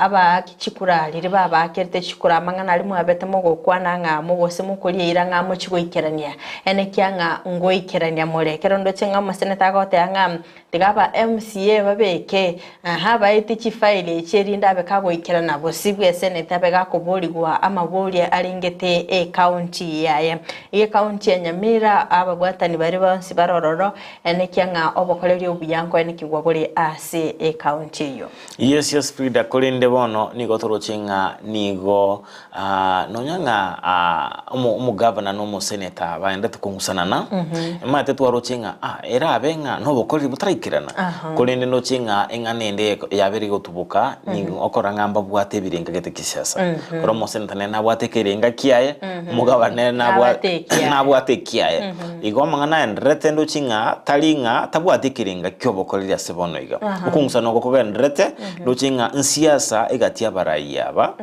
[SPEAKER 2] Abaaki chikura riria babaakerete chikura amang'ana aria mwabete mogokwana ng'a mogose mokoria eira ng'a mochie goikerania, enekia ng'a ngoikerania more. Ekero ndoche ng'a omoseneta agoteba ng'a tiga aba MCA babeke aha baetie chifaili echi erinde abe kagoikerana bosio bw'eseneti abe gakoborigwa amaborio arengete ecounty yaye. Iga ecounty ya Nyamira ababwatani baria bonsi bare ororo enekia ng'a obokoreri obuya nkoenekigwa bore ase ecounty eyio.
[SPEAKER 1] Yes yes Frida korende bono nigo toroche ng'a nigo nonya ng'a omogavana na omoseneta baendete kong'usanana, omanyete twaroche ng'a ah erabe ng'a nobokoreri botaraikerana, korende ndoche ng'a eng'ana ende yabere egotuboka nigo okora ng'a mbabwate ebirenga gete kisiasa. Ekero omoseneta nere nabwate ekerenga kiaye, omogavana nere nabwate ekiaye. Igo amang'ana aendererete ndoche ng'a tari ng'a tabwati ekerenga ki'obokoreri ase bono iga. Okong'usana oko kogendererete ndoche ng'a nsiasa egati y'abarai aba,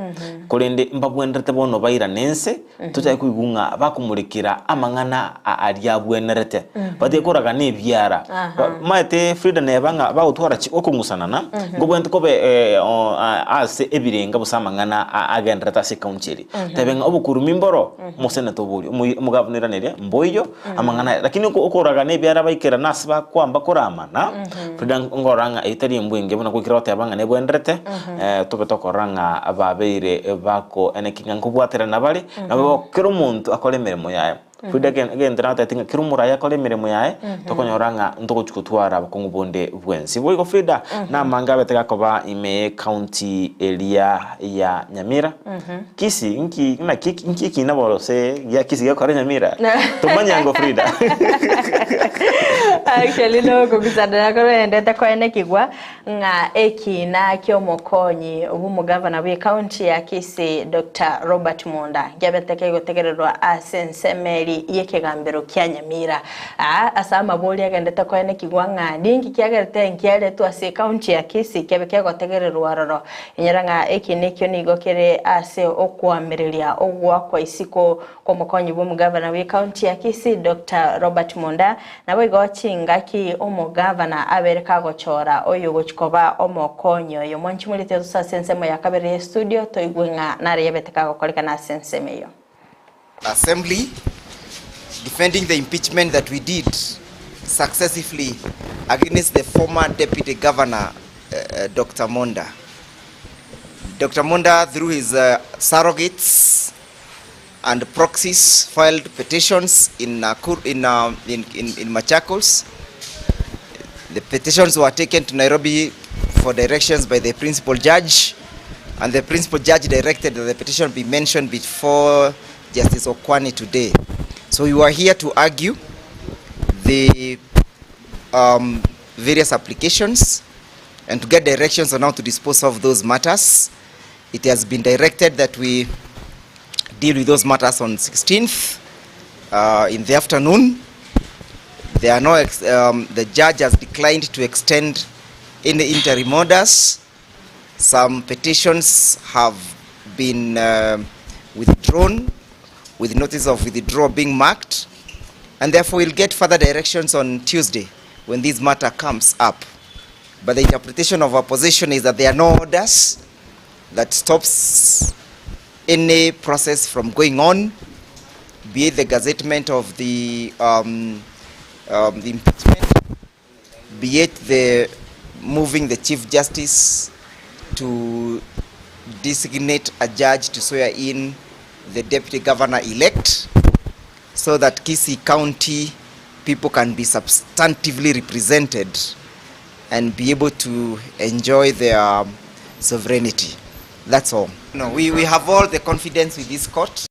[SPEAKER 1] korende mbabwenerete bono bairane ense, tochake koigwa ng'a bakomorekera amang'ana aria abwenerete. Batige koragana ebiara. Omanyete Frida neba ng'a bagotwara chi okong'usanana, nkobwenerete kobe ase ebirenga gose amang'ana agendererete ase ecounty eria. Tebe ng'a obokurumi mboro. Omoseneta oborie, omoi- omogavana oiranerie, mboiyo, amang'ana aya. Lakini oko- okoragana ebiara baikerana ase bakwamba koramana, Frida nkorora ng'a eyio tari embwa engiya buna goikera goteba ng'a nebwenerete, tobe tokorora ng'a babeire bako eneki ng'a nkobwaterana bare, nabo kera omonto akore emeremo yaye. Frida ege- egento nagotebetie ng'a kera omoraia akore emeremo yaye, tokonyora ng'a ntogochi gotwara abakong'u bonde bwensi. Boigo Frida, namange abete gakoba ime y'ecounty eria ya Nyamira. Kisii nki naki nki ekina borose gia Kisii gekora Nyamira? Tomanyango Frida.
[SPEAKER 2] Actually nokogusana korendete koenekigwa ng'a ekina ki'omokonyi bw'omogavana bw'ecounty ya Kisii Doctor Robert Monda nkiabete kegotegererwa ase ensemo eria. eri y'ekegambero kia Nyamira. Aa ase amabori agendete koenekigwa ng'a ninki kiagerete nkiaretwe ase ekaunti ya Kisii kebe kegotegererwa aroro. Inyora ng'a eki nekio nigo kere ase okoamereria ogoakwa isiko kw'omokonyi bw'omogavana bw'ekaunti ya Kisii Doctor Robert Monda. Naboigo chingaki omogavana abere kagochora oyogochi koba omokonyi oyo. Mwanchi morete tosoe ase ensemo ya kabere y'estudio toigwe ng'a nare yabete kagokorekana ase ensemo eyio.
[SPEAKER 5] Assembly defending the impeachment that we did successively against the former Deputy Governor Doctor Monda. Doctor Monda through his surrogates and proxies filed petitions in Nakuru, in, in, in, in Machakos. The petitions were taken to Nairobi for directions by the principal judge, and the principal judge directed that the petition be mentioned before Justice Okwani today. So we were here to argue the various applications and to get directions on how to dispose of those matters. It has been directed that we deal with those matters on 16th in the afternoon. There are no ex the judge has declined to extend any interim orders. Some petitions have been withdrawn, with notice of withdrawal being marked, and therefore we'll get further directions on Tuesday when this matter comes up. But the interpretation of our position is that there are no orders that stops any process from going on, be it the gazettement of the impeachment, be it the moving the Chief Justice to designate a judge to swear in the Deputy Governor-elect, so that Kisii County people can be substantively represented and be able to enjoy their sovereignty. That's all. No, we have all the confidence with this court.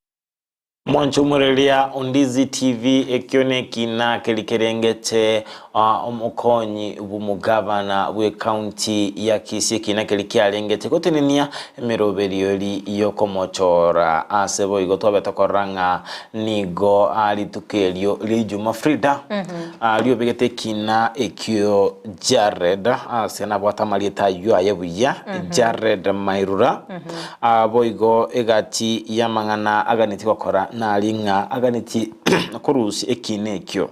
[SPEAKER 1] Mwanche omoreria Ondizi TV ekio nekina keri kerengete omokonyi bw'omogavana bw'ecounty ya Kisii ekina keri kiarengete gotenenia emeroberio eri yokomochora ase boigo twabe tokorora ng'a nigo rituko erio ria Ijuma Frida riobegete ekina ekio Jared ase nabwate amarieta ayio aye buya Jared Mairura Boigo egati y'amang'ana aganetie gokora nari ng'a aganetie korusia ekiina ekio.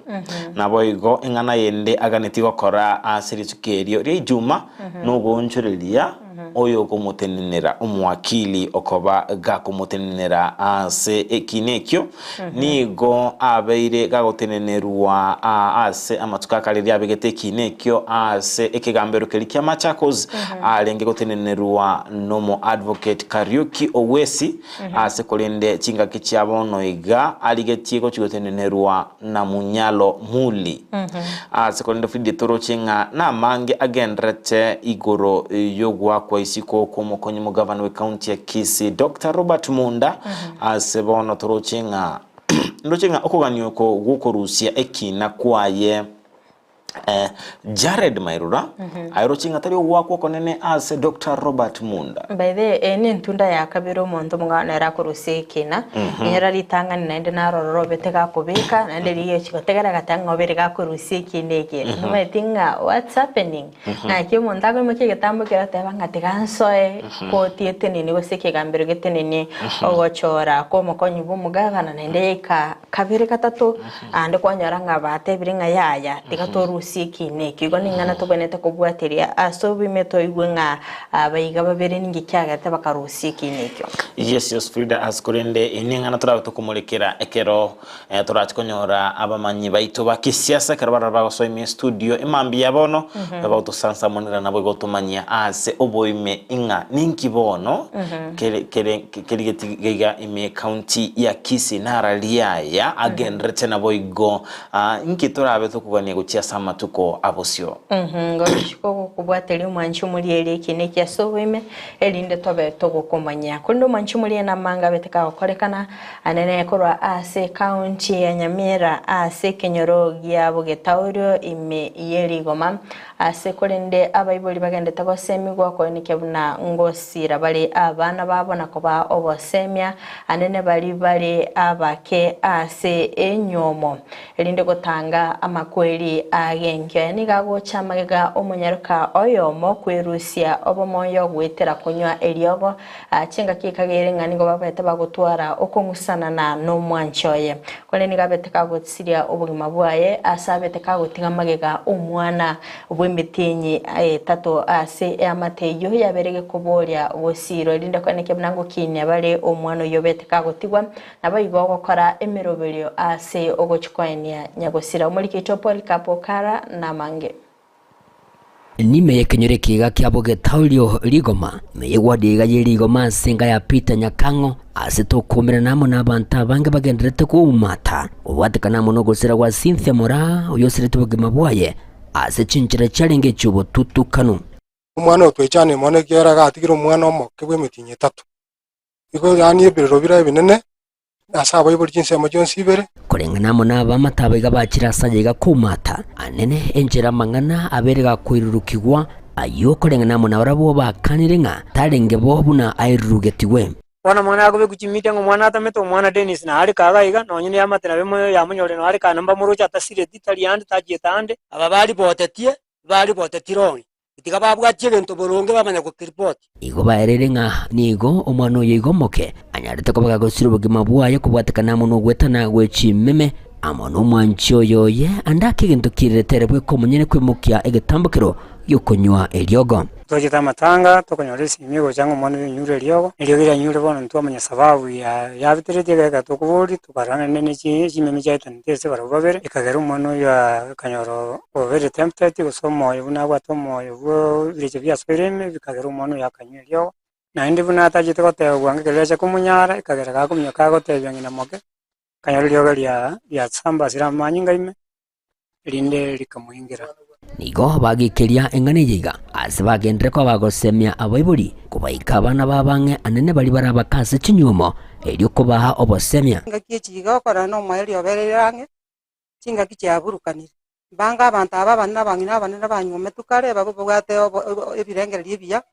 [SPEAKER 1] Naboigo eng'ana yende aganetie gokora ase rituko erio ria Ijuma nogoonchoreria oyokomotenenera omowakili okoba gakomotenenera ase ekiina ekio. Nigo abeire gagotenenerwa ase amatuko a kare riria abegete ekiina ekio ase ekegambero keria kia Machakos, arenge gotenenerwa nomo Advocate Kariuki Owesi, ase korende chingaki chia bono iga arigetie gochia gotenenerwa na Munyalo Muli. Ase korende Frida toroche ng'a namange agenderete igoro y'ogoakwa isiko kw'omokonyi omogavana bw'ecounty ya Kisii Doctor Robert Munda, Ase bono toroche ng'a ndoche ng'a okogania oko gw'okorusia ekina kwaye Jared Mairura aye roche ng'a tari ogoakwa okonene ase Doctor Robert Munda.
[SPEAKER 2] By the way, eye nentunda ya kabere omonto omogano nere akorusia ekina, inyora ritang'ani naende narorora obete gakobeka, naende riria ochia gotegera agateba ng'a obere gakorusia ekina eke. Nomanyeti ng'a what's happening? Naki omonto akoimokia egetambo keria oteba ng'a tiga nsoe koti etenene gose ekegambero getenene ogochora kw'omokonyi bw'omogabana naende yaika kabere gatato aande kwanyora ng'a batebire ng'a yaya tiga torusie ekiina ekio. Igo ning'ana tobwenerete kobwateria ase oboime toigwe ng'a abaiga babere ninki kiagerete bakarusia ekiina ekio.
[SPEAKER 1] Yes, yes, Frida, ase korende eye neng'ana torabe tokomorekera ekero Torache konyora abamanyi baito ba kisiasa ekero barabwo bagosoa ime estudio emambia ya bono, bagotosansamonera nabo igotomanyia ase oboime ing'a ninki bono kere kere kerigeti gaiga ime ecounty ya Kisii nara riaya agenderete naboigo inki torabe tokogania gochia ase amatuko. amatuko abosio.
[SPEAKER 2] Ngochia gokobwateria omwanchi omorieri ekiina ekia ase oboime, erinde tobe togokomanya. Korende omwanchi omorieri namanga abete kagokorekana anene korwa ase ekaunti ya Nyamira ase ekenyoro gia Bogetaurio ime ye rigoma ase korende abaibori bagendete gosemigwa koenekia buna ngosira bare abana babo na kobaa obosemia anene baria bare abake ase enywomo. Erinde gotanga amakweri agenkio aya nigo agocha magega omonyaroka oyomo kwerusia obomoyo goetera konywa eriogo. Chingaki ekageire ng'a nigo babete bagotwara okong'usanana nomwanchi oye. Korende nigo abete kagosiria obogima bwaye ase abete kagotiga magega omwana bw'emetienyi etato ase eamate eyio yabere gekoboria gosiirwa erinde koenekia buna ngokinia bare omwana oyio obete kagotigwa Naboigo ogokora emeroberio ase ogochia koenia nyagosira. Omoriki oito Polycarp Okara namange.
[SPEAKER 6] Nime y'ekenyoro ekiga kia Bogetaurio Rigoma, ime y'eward iga ye Rigoma ase enka ya Peter Nyakang'o, ase tokoumerana amo n'abanto abange bagendererete koumata, kobwatekana amo nogosira gwa Cynthia Moraa oyosirete obogima bwaye ase chinchera chiarenge echi'obotutukanu.
[SPEAKER 7] Omwana otwechane mono ekiagera agatigire omwana omoke bw'emetienyi etato. Igo yaani ebirero bire ebinene ase abaibori chinsemo chionsi ibere.
[SPEAKER 6] Koreng'ana amo nabamate abaiga bachire ase ayaiga koumata anene enchera amang'ana abere gakoirurukigwa, ayio koreng'ana amo nabarabwo bakanire ng'a tarenge bo buna airurugetigwe.
[SPEAKER 8] Bono amang'ana akobekwa chimiti ng'a omwana atamete, omwana Dennis nare kaga iga, nonye neamate nabe moyo yamonyorire nare kaa mbamoroche atasireti, tari ande, tachiete ande. Aba baribotetie, baribotetie wrong, Tiga babwatie egento boronge bamanya gokeripoti.
[SPEAKER 6] Igo baereire ng'a nigo omwana oyo igo omoke anyarete koba gagosira obogima bwaye kobwatekana amo nogwetana gwe chimeme amo nomwanchi oyo oye ande ake egento kiirerete ere bweka omonyene koimokia egetambokero gi'okonywa eriogo.
[SPEAKER 8] Twachete amatanga, tokonyora esimi egocha ng'a omwana oyo onyure eriogo, eriogo rianyure bono ntwamanya sababu ya yabiteretie egeka tokoboria, tokarora naende ne chi chimeme chiaetanete ase barabwo babere, ekagera omwana oyo akanyora obeire tempted gose omoyo buna abwate omoyo bwo ebirecha biasoire ime, bikagera omwana oyo akanywa eriogo. Naende buna atachete goteba bwango ekero riacha komonyara, ekagera gakominyoka agotebia ng'ina moke, akanyora eriogo ria riasambasire amanyinga ime, erinde rikamoingera.
[SPEAKER 6] Nigo bagekeria eng'ana eye iga, ase bagenderere koba bagosemia abaibori kobaika abana babo ang'e anene baria barabake ase chinyuomo, erio kobaa obosemia.
[SPEAKER 9] Engaki echi iga okorora nomoerio obereire ang'e, chingaki chiaburukanire. Mbange abanto aba abanene abang'ina abanene banywometwe kare babe babwate obo ebirengererio ebiya,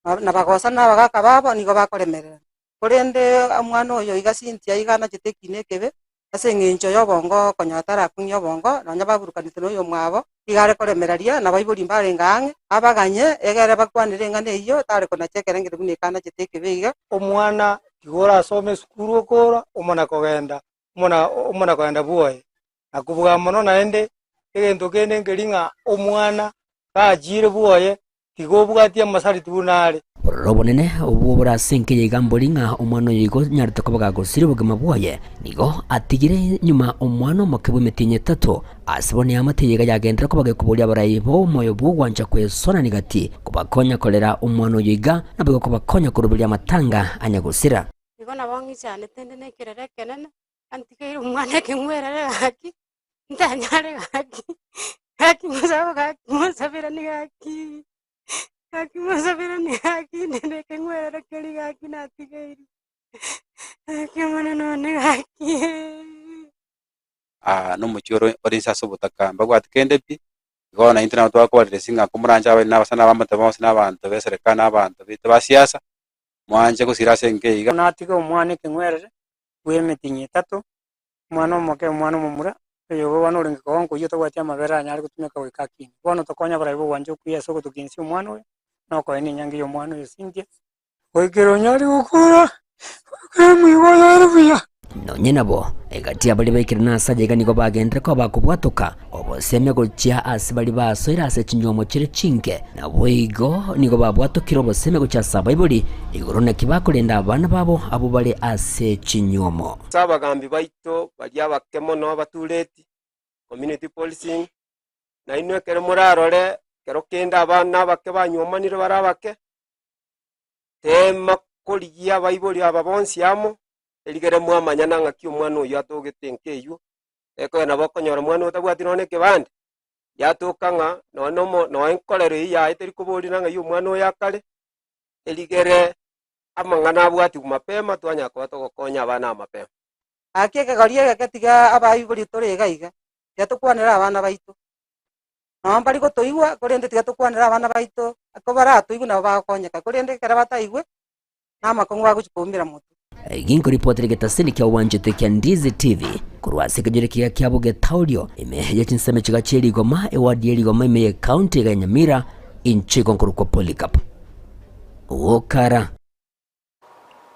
[SPEAKER 9] na bagosa na abagaka babo nigo bakoremererana. Korende omwana oyo iga Cynthia iga anachete ekiina ekebe, ase eng'encho y'obongo okonyora tarakong'ia obongo, nonya baburukanete na oyomwabo, iga are koremereria, na abaibori mbarenge ang'e, abaganye, egere bakwanere eng'ana eyio, tare konacha ekerengererio buna eke anachete ekebe iga.
[SPEAKER 8] Omwana tiga orasome esukuru okora, omana kogenda omona omona kogenda bwoye. Na kobua mono naende, egento kende nkeri ng'a omwana gachire bwoye, tiga obwatie amasariti buna are.
[SPEAKER 6] Bororo obonene obwo bore ase enka eye iga mbori ng'a omwana oyo igo onyarete koba gagosiria obogima bwaye, nigo atigire nyuma omwana omoke bw'emetienyi etato. Ase bono eamate eye iga yagenderera koba gekoboria abarai b'omoyo bw'ogwancha kwesonani gati, kobakonya korera omwana oyo iga, naboigo kobakonya koruberia amatanga anya gosira.
[SPEAKER 10] Igo nabo ng'ichanete inde nekerero ekenene, antigeire omwana ekeng'werere gaki, ntanyare gaki, gaki mosabo gaki mosaberane gaki, gaki mosaberane gaki inde nekeng'werere keria gaki natigeirwe, gaki omonene one gaki.
[SPEAKER 11] Aa nomochie ore ore inse ase obotaka, mbabwati kende pi, igo naintwe nabo twakobarerisia ng'a komoranche abairi na abasani na abamate bonsi na abanto ba eserekari na abanto baito ba siasa, mwanche gosira ase enka eye iga.
[SPEAKER 8] Natige omwana ekeng'werere bw'emetienyi etato, omwana omoke, omwana omomura, oyo bono orenge kogonka oyio otabwati amabere anyare gotumeka goika akine. Bono tokonya abarai b'ogwancha okuya ase ogotokinisia omwana oyo, na okoenia enyangi y'omwana oyo Cynthia. Goikera onyare gokora, goikera omoika oye ore buya.
[SPEAKER 6] Nonye nabo, egati ya baria baikire nase aya iga nigo bagenderere koba bakobwatoka obosemia gochia ase baria basoire ase chinywomo chire chinke, naboigo nigo babwatokire obosemia gochia ase abaibori igoro naki bakorenda abana babo abwo bare ase chinywomo.
[SPEAKER 12] Ase abagambi baito baria abake mono abatureti, community policing, nainwe ekero morarore ekero kende abana abake banywomanire bare abake, teema korigia abaibori aba bonsi amo, erigere mwamanyana ng'aki omwana oyio atogete enka eyio, ekogera nabo okonyora omwana oyo otabwati nonya na ekebande, Yatoka ng'a nonya na omo nonya enkorero eyio yaye teri koborina ng'ai omwana oyo akare, erigere amang'ana abwatigwe mapema twanyara koba togokonya abana aba mapema.
[SPEAKER 9] Gaki ekegori egeke tiga abaibori tore iga iga, tiga tokwanere abana baito. Nabo mbari gotoigwa, korende tiga tokwanere abana baito, ekero baratoigwe nabo bagokonyeka, korende ekero bataigwe, namakong'u bagochia koumera motwe.
[SPEAKER 6] Ginkoripotera egetaseni kia obwanchete kia Ndizi TV korwa ase ekenyoro ekiya kia Bogetaorio ime ye chinsemo chiga chie rigoma eward ye rigoma ime ye county iga ya Nyamira inche igo nkorokwa Polycarp Okara.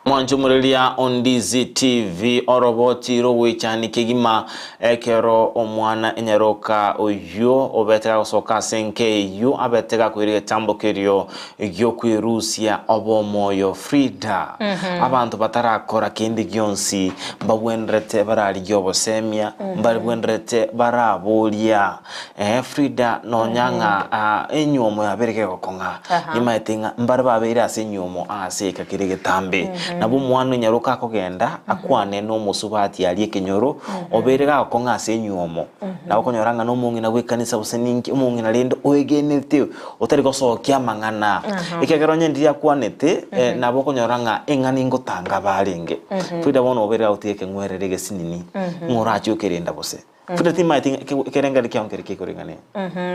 [SPEAKER 1] Mwanchomoreria o Ndizi TV oroboti rogoichani kegima ekero omwana enyaroka oyio obete gagosoka ase enka eyio abete gakoira egetambo kerio gi'okwerusia obomoyo Frida. Abanto batarakora kende gionsi mbagwenerete bararigie obosemia, mbagwenerete baraboria. Ee Frida nonya ng'a ah, enywomo yabeire gegokong'a, nimaete ng'a mbare babeire ase enywomo aase eka kere egetambe. Nabo omwana onyaroka akogenda akwane na omosubati aria ekenyoro, obeire gagokong'a ase enywomo. Nabo okonyora ng'a na omong'ina bw'ekanisa gose ninki, omong'ina rende oegenete otari gosokia amang'ana. Ekiagera onye ndiria akwanete, nabo okonyora ng'a eng'ana ingotanga barenge. Frida bono obeire gagotiga ekeng'werere egesinini, ng'a orache okerenda gose. Frida timaeti ng'a ekerengererio kiao nkere kekoreng'ana.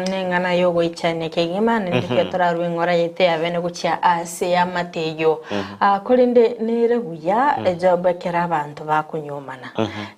[SPEAKER 2] Neng'ana y'ogoichania kegima, naende tiga torarue eng'ora yaito ya bene gochia ase amate eyio. Ah, korende nere buya ejob ekero abanto bakonyuomana.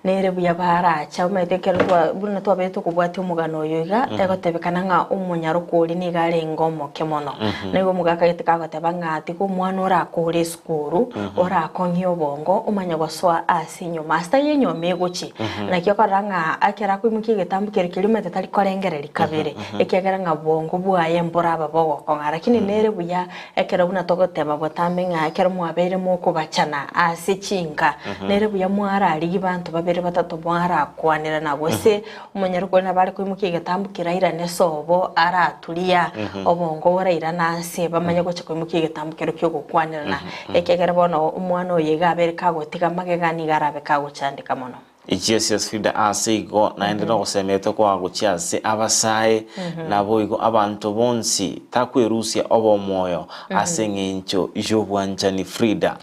[SPEAKER 2] Nere buya baracha omanyete ekero twa buna twabeire tokobwatia omogano oyo iga, egotebekana ng'a omonyaroka oria nigo arenge omoke mono. Nigo omogaka gete kagoteba ng'a tiga omwana orakore esukuru, orakong'ie obongo, omanye gosoa ase enyoma. Ase taiyo enyoma egochia, Naki okorora ng'a ekero akoimokia egetambo keria keria omanyete tari korengereria kabere, ekiagera ng'a bwongo bwaye mboraba bogokong'a. Lakini nere buya ekero buna togoteba botambe ng'a ekero mwabeire mokobachana ase chinka, nere buya mwararigie banto babere batato mwarakwanerana gose omonyarokori nabo are koimokia egetambo keria airane sobo araturia obongo borairane ase bamanye gocha koimokia egetambo keria kiogokwanerana. Ekiagera bono omwana oyo iga abeire kagotiga magega nigo arabe kagochandeka mono.
[SPEAKER 1] Jesus Frida ase igo naende nogosemeretwe kwa gochia ase abasae, naboigo abanto bonsi takwerusia obomoyo ase eng'encho y'obwanchani Frida.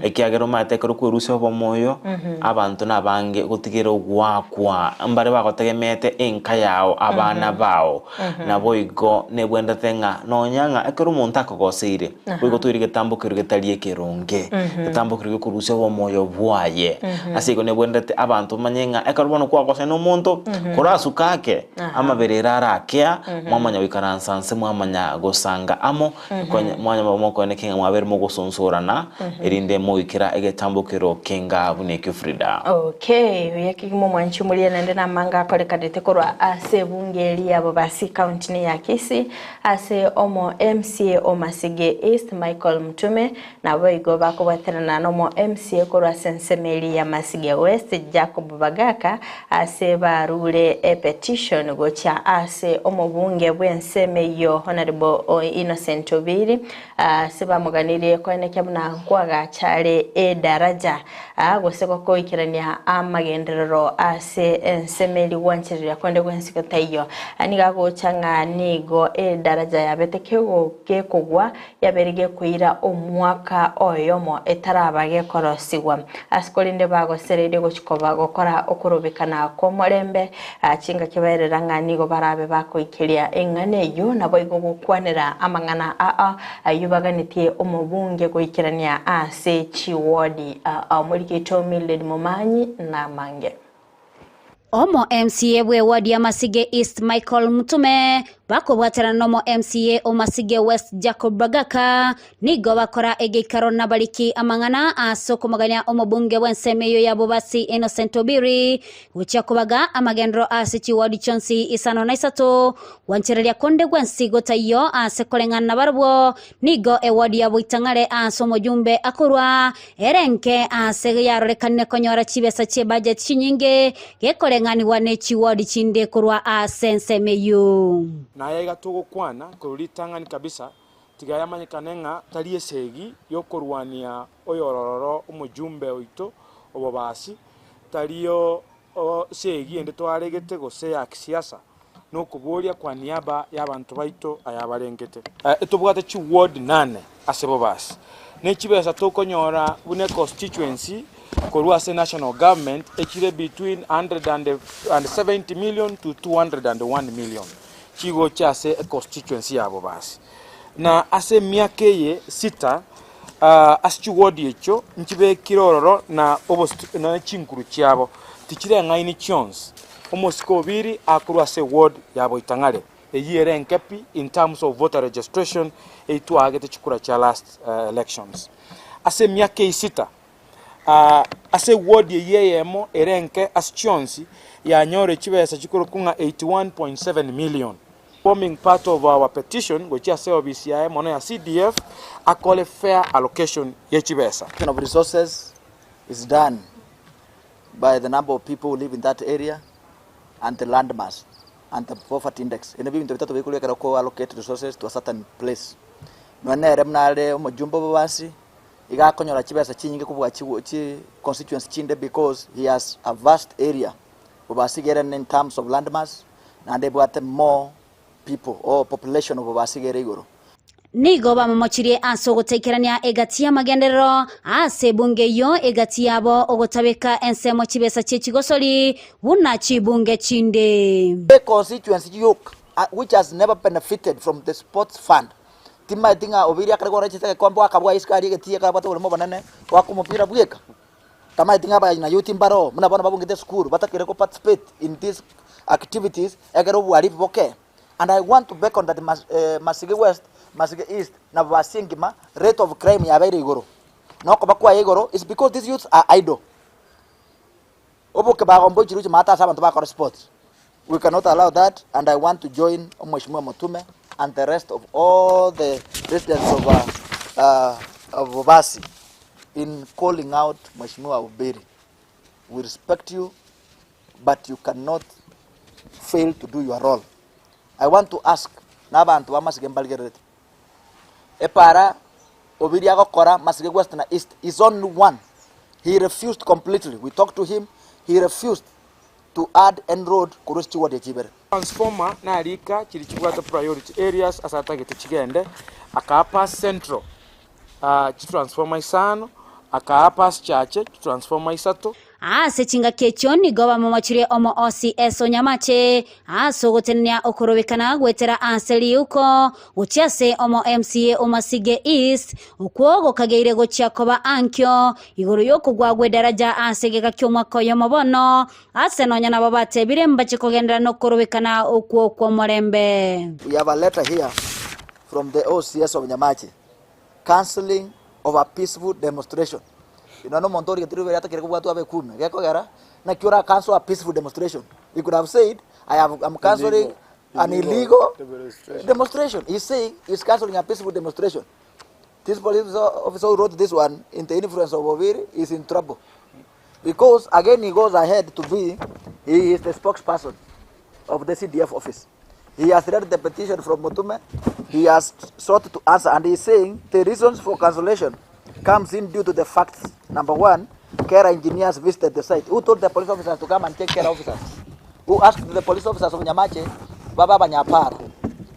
[SPEAKER 1] Ekiagera omanyete ekero okwerusia obomoyo, abanto nabange gotigera ogoakwa, mbare bagotegemeete enka yao, abana bao. Naboigo nebwenerete ng'a nonya ng'a ekero omonto akogoseire, boigo toire egetambo keria getari ekeronge, egetambo keria gekorusia obomoyo bwaye. Ase igo nebwenerete abanto bamanye ng'a ekero bono kwagosana na omonto, korasuke ake, amabere ere arakea, mwamanya goikaransa nse mwamanya gosanga amo, konya mwanya mokoeneke ng'a mwabeire mogosonsorana, erinde moikera egetambo kero kenga buna ekio Frida.
[SPEAKER 2] Okay, buya kegima omwanchi omoria naende namanga akorekanete korwa ase ebunge eria ya Bobasi county ne ya Kisii ase omo MCA o Masige East Michael Mtume naboigo bakobwaterana nomo MCA korwa ase ensemo eria ya Masige West Jacob Bagaka ase barure epetition gochia ase omobunge bw'ensemo eyio Honourable Innocent Obiri Ase bamoganirie koenekia buna nkoagacha are edaraja, gose gokoikerania amagenderero ase ensemo eria gwanchereria konde gwensi gotaiyo. Nigo agocha ng'a nigo edaraja yabete gekogwa yabeire gekoira omwaka oyomo etaraba gekorosigwa. Ase korende bagosereirie gochia koba gokora okorobekana kw'omorembe, Chingaki baerera ng'a nigo barabe bakoikeria eng'ana eyio, naboigo gokwanera amang'ana aa ayio baganetie omobunge goikerania ase chiwodi aa. Omorikito Mildred Momanyi namange.
[SPEAKER 13] Omo MCA bwe ward ya Masige East Michael Mutume bakobwaterana nomo MCA o Masige West Jacob Bagaka Nigo bakora egeikaro nabariki amang'ana ase okomogania omobunge bw'ensemo eyio ya Bobasi Innocent Obiri gochia kobaga amagenderero ase chiwodi chionsi isano na isato gwanchereria konde gwensi gotaiyo ase koreng'ana nabarabwo nigo ewodi ya Boitang'are ase omojumbe akorwa ere enke ase yarorekanire konyora chibesa chi'ebudget chinyinge gekoreng'anigwa ne chiwodi chinde korwa ase ensemo eyio.
[SPEAKER 14] Naye iga togokwana korwa ritang'ani kabisa Tiga yamanyekane ng'a tari esegi y'okorwania oyorororo omojumbe oito obobasi, tari segi ende twaregete gose ya kisiasa. Nokoboria kwa niaba y'abanto baito ayabarengete. Etobwate chiward nane ase Bobasi, ne chibesa tokonyora buna econstituency korwa ase national government echire between 170 million to 201 million chigocha ase econstituency ya Bobasi. Na ase emiaka eye sita ase chiward echio nchibekire ororo na na chinkuru chiabo tichireng'aini chionsi. Omosike Obiri akorwa ase eward ya Boitang'are, eyio ere enke pi in terms of voter registration eyio twaagete chikura chia last elections. Ase emiaka eye sita, ase eward eyio eyemo ere enke ase chionsi yanyore chibesa chikorokwa ng'a 81.7 million. Forming part of our petition gochia ase ofisi yaye mono ya CDF akore fair allocation ye chibesa.
[SPEAKER 15] Of resources is done by the number of people who live in that area and the land mass and the poverty index. Ebio nabio ebinto bitato bikorwa ekero ko allocate resources to a certain place. Nonya nere buna are omojumbe obobasi, iga akonyora chibesa chinyinge kobua chi chi constituency chinde because he has a vast area Bobasi iga ere in terms of land mass naende ebwate more people or population of Bobasi iga ere igoro.
[SPEAKER 13] Nigo bamomochirie ase ogotaikerania egati y'amagenderero ase ebunge eyio, egati yabo ogotabeka ensemo chibesa chie chigosori buna chibunge chinde.
[SPEAKER 15] A constituency yoka which has never benefited from the sports fund timaeti ng'a Obiria akare korora chinse egekombe goaka isiko aria egetii ekero abwate oboremo obonene goaka omopira bweka. Tamaeti ng'a abanyina youth mbaro buna bono babungete esukuru batakire ko participate in these activities ekero obohalifu boke. And I want to beckon that Masige West, Masige East na Bobasi engima rate of crime yabeire igoro. Na okoba kwaye igoro is because these youths are idle. Oboke bagomba ochiroche maate ase abanto bakora sports. We cannot allow that and I want to join Omweshimiwa Mutume and the rest of all the residents of, uh, uh, of Bobasi in calling out Mheshimiwa Obiri. We respect you but you cannot fail to do your role. I want to ask na abanto ba Masige mbarigererete. Epara Obiri agokora Masige West na East is only one. He refused completely. We talked to him. He refused to add any road korwa ase chiward echi ibere.
[SPEAKER 14] Transformer narika chiria chibwate priority areas ase atagete chigende, akaa pass central chitransformer isano, akaa pass chache chitransformer isato.
[SPEAKER 13] Ase chingaki echio nigo bamomochirie omoosi ase onyamache ase ogotenenia okorobekana goetera ase riuko gochia ase omo MCA o Masige East, okwo gokageire gochia koba ankio igoro y'okogwa gw'edaraja ase egeka ki'omwaka oyomo bono, ase nonya nabo batebire mbache kogenderera nokorobekana okwo kw'omorembe.
[SPEAKER 15] We have a letter here from the OCS of Nyamache cancelling of a peaceful demonstration. Ino nomonto origetie ribere atakire kobwatwa abe kume gekogera naki ora cancel a peaceful demonstration. He could have said I have, I'm cancelling an illegal demonstration. He's saying he's cancelling a peaceful demonstration. This police officer who wrote this one in the influence of Obiri is in trouble. Because again he goes ahead to be, he is the spokesperson of the CDF office. He has read the petition from Mutume. He has sought to answer and he is saying the reasons for cancellation comes in due to the facts. Number one, Kera engineers visited the site. Who told the police officers to come and take care officers? Who asked the police officers of Nyamache, Baba Banyapara,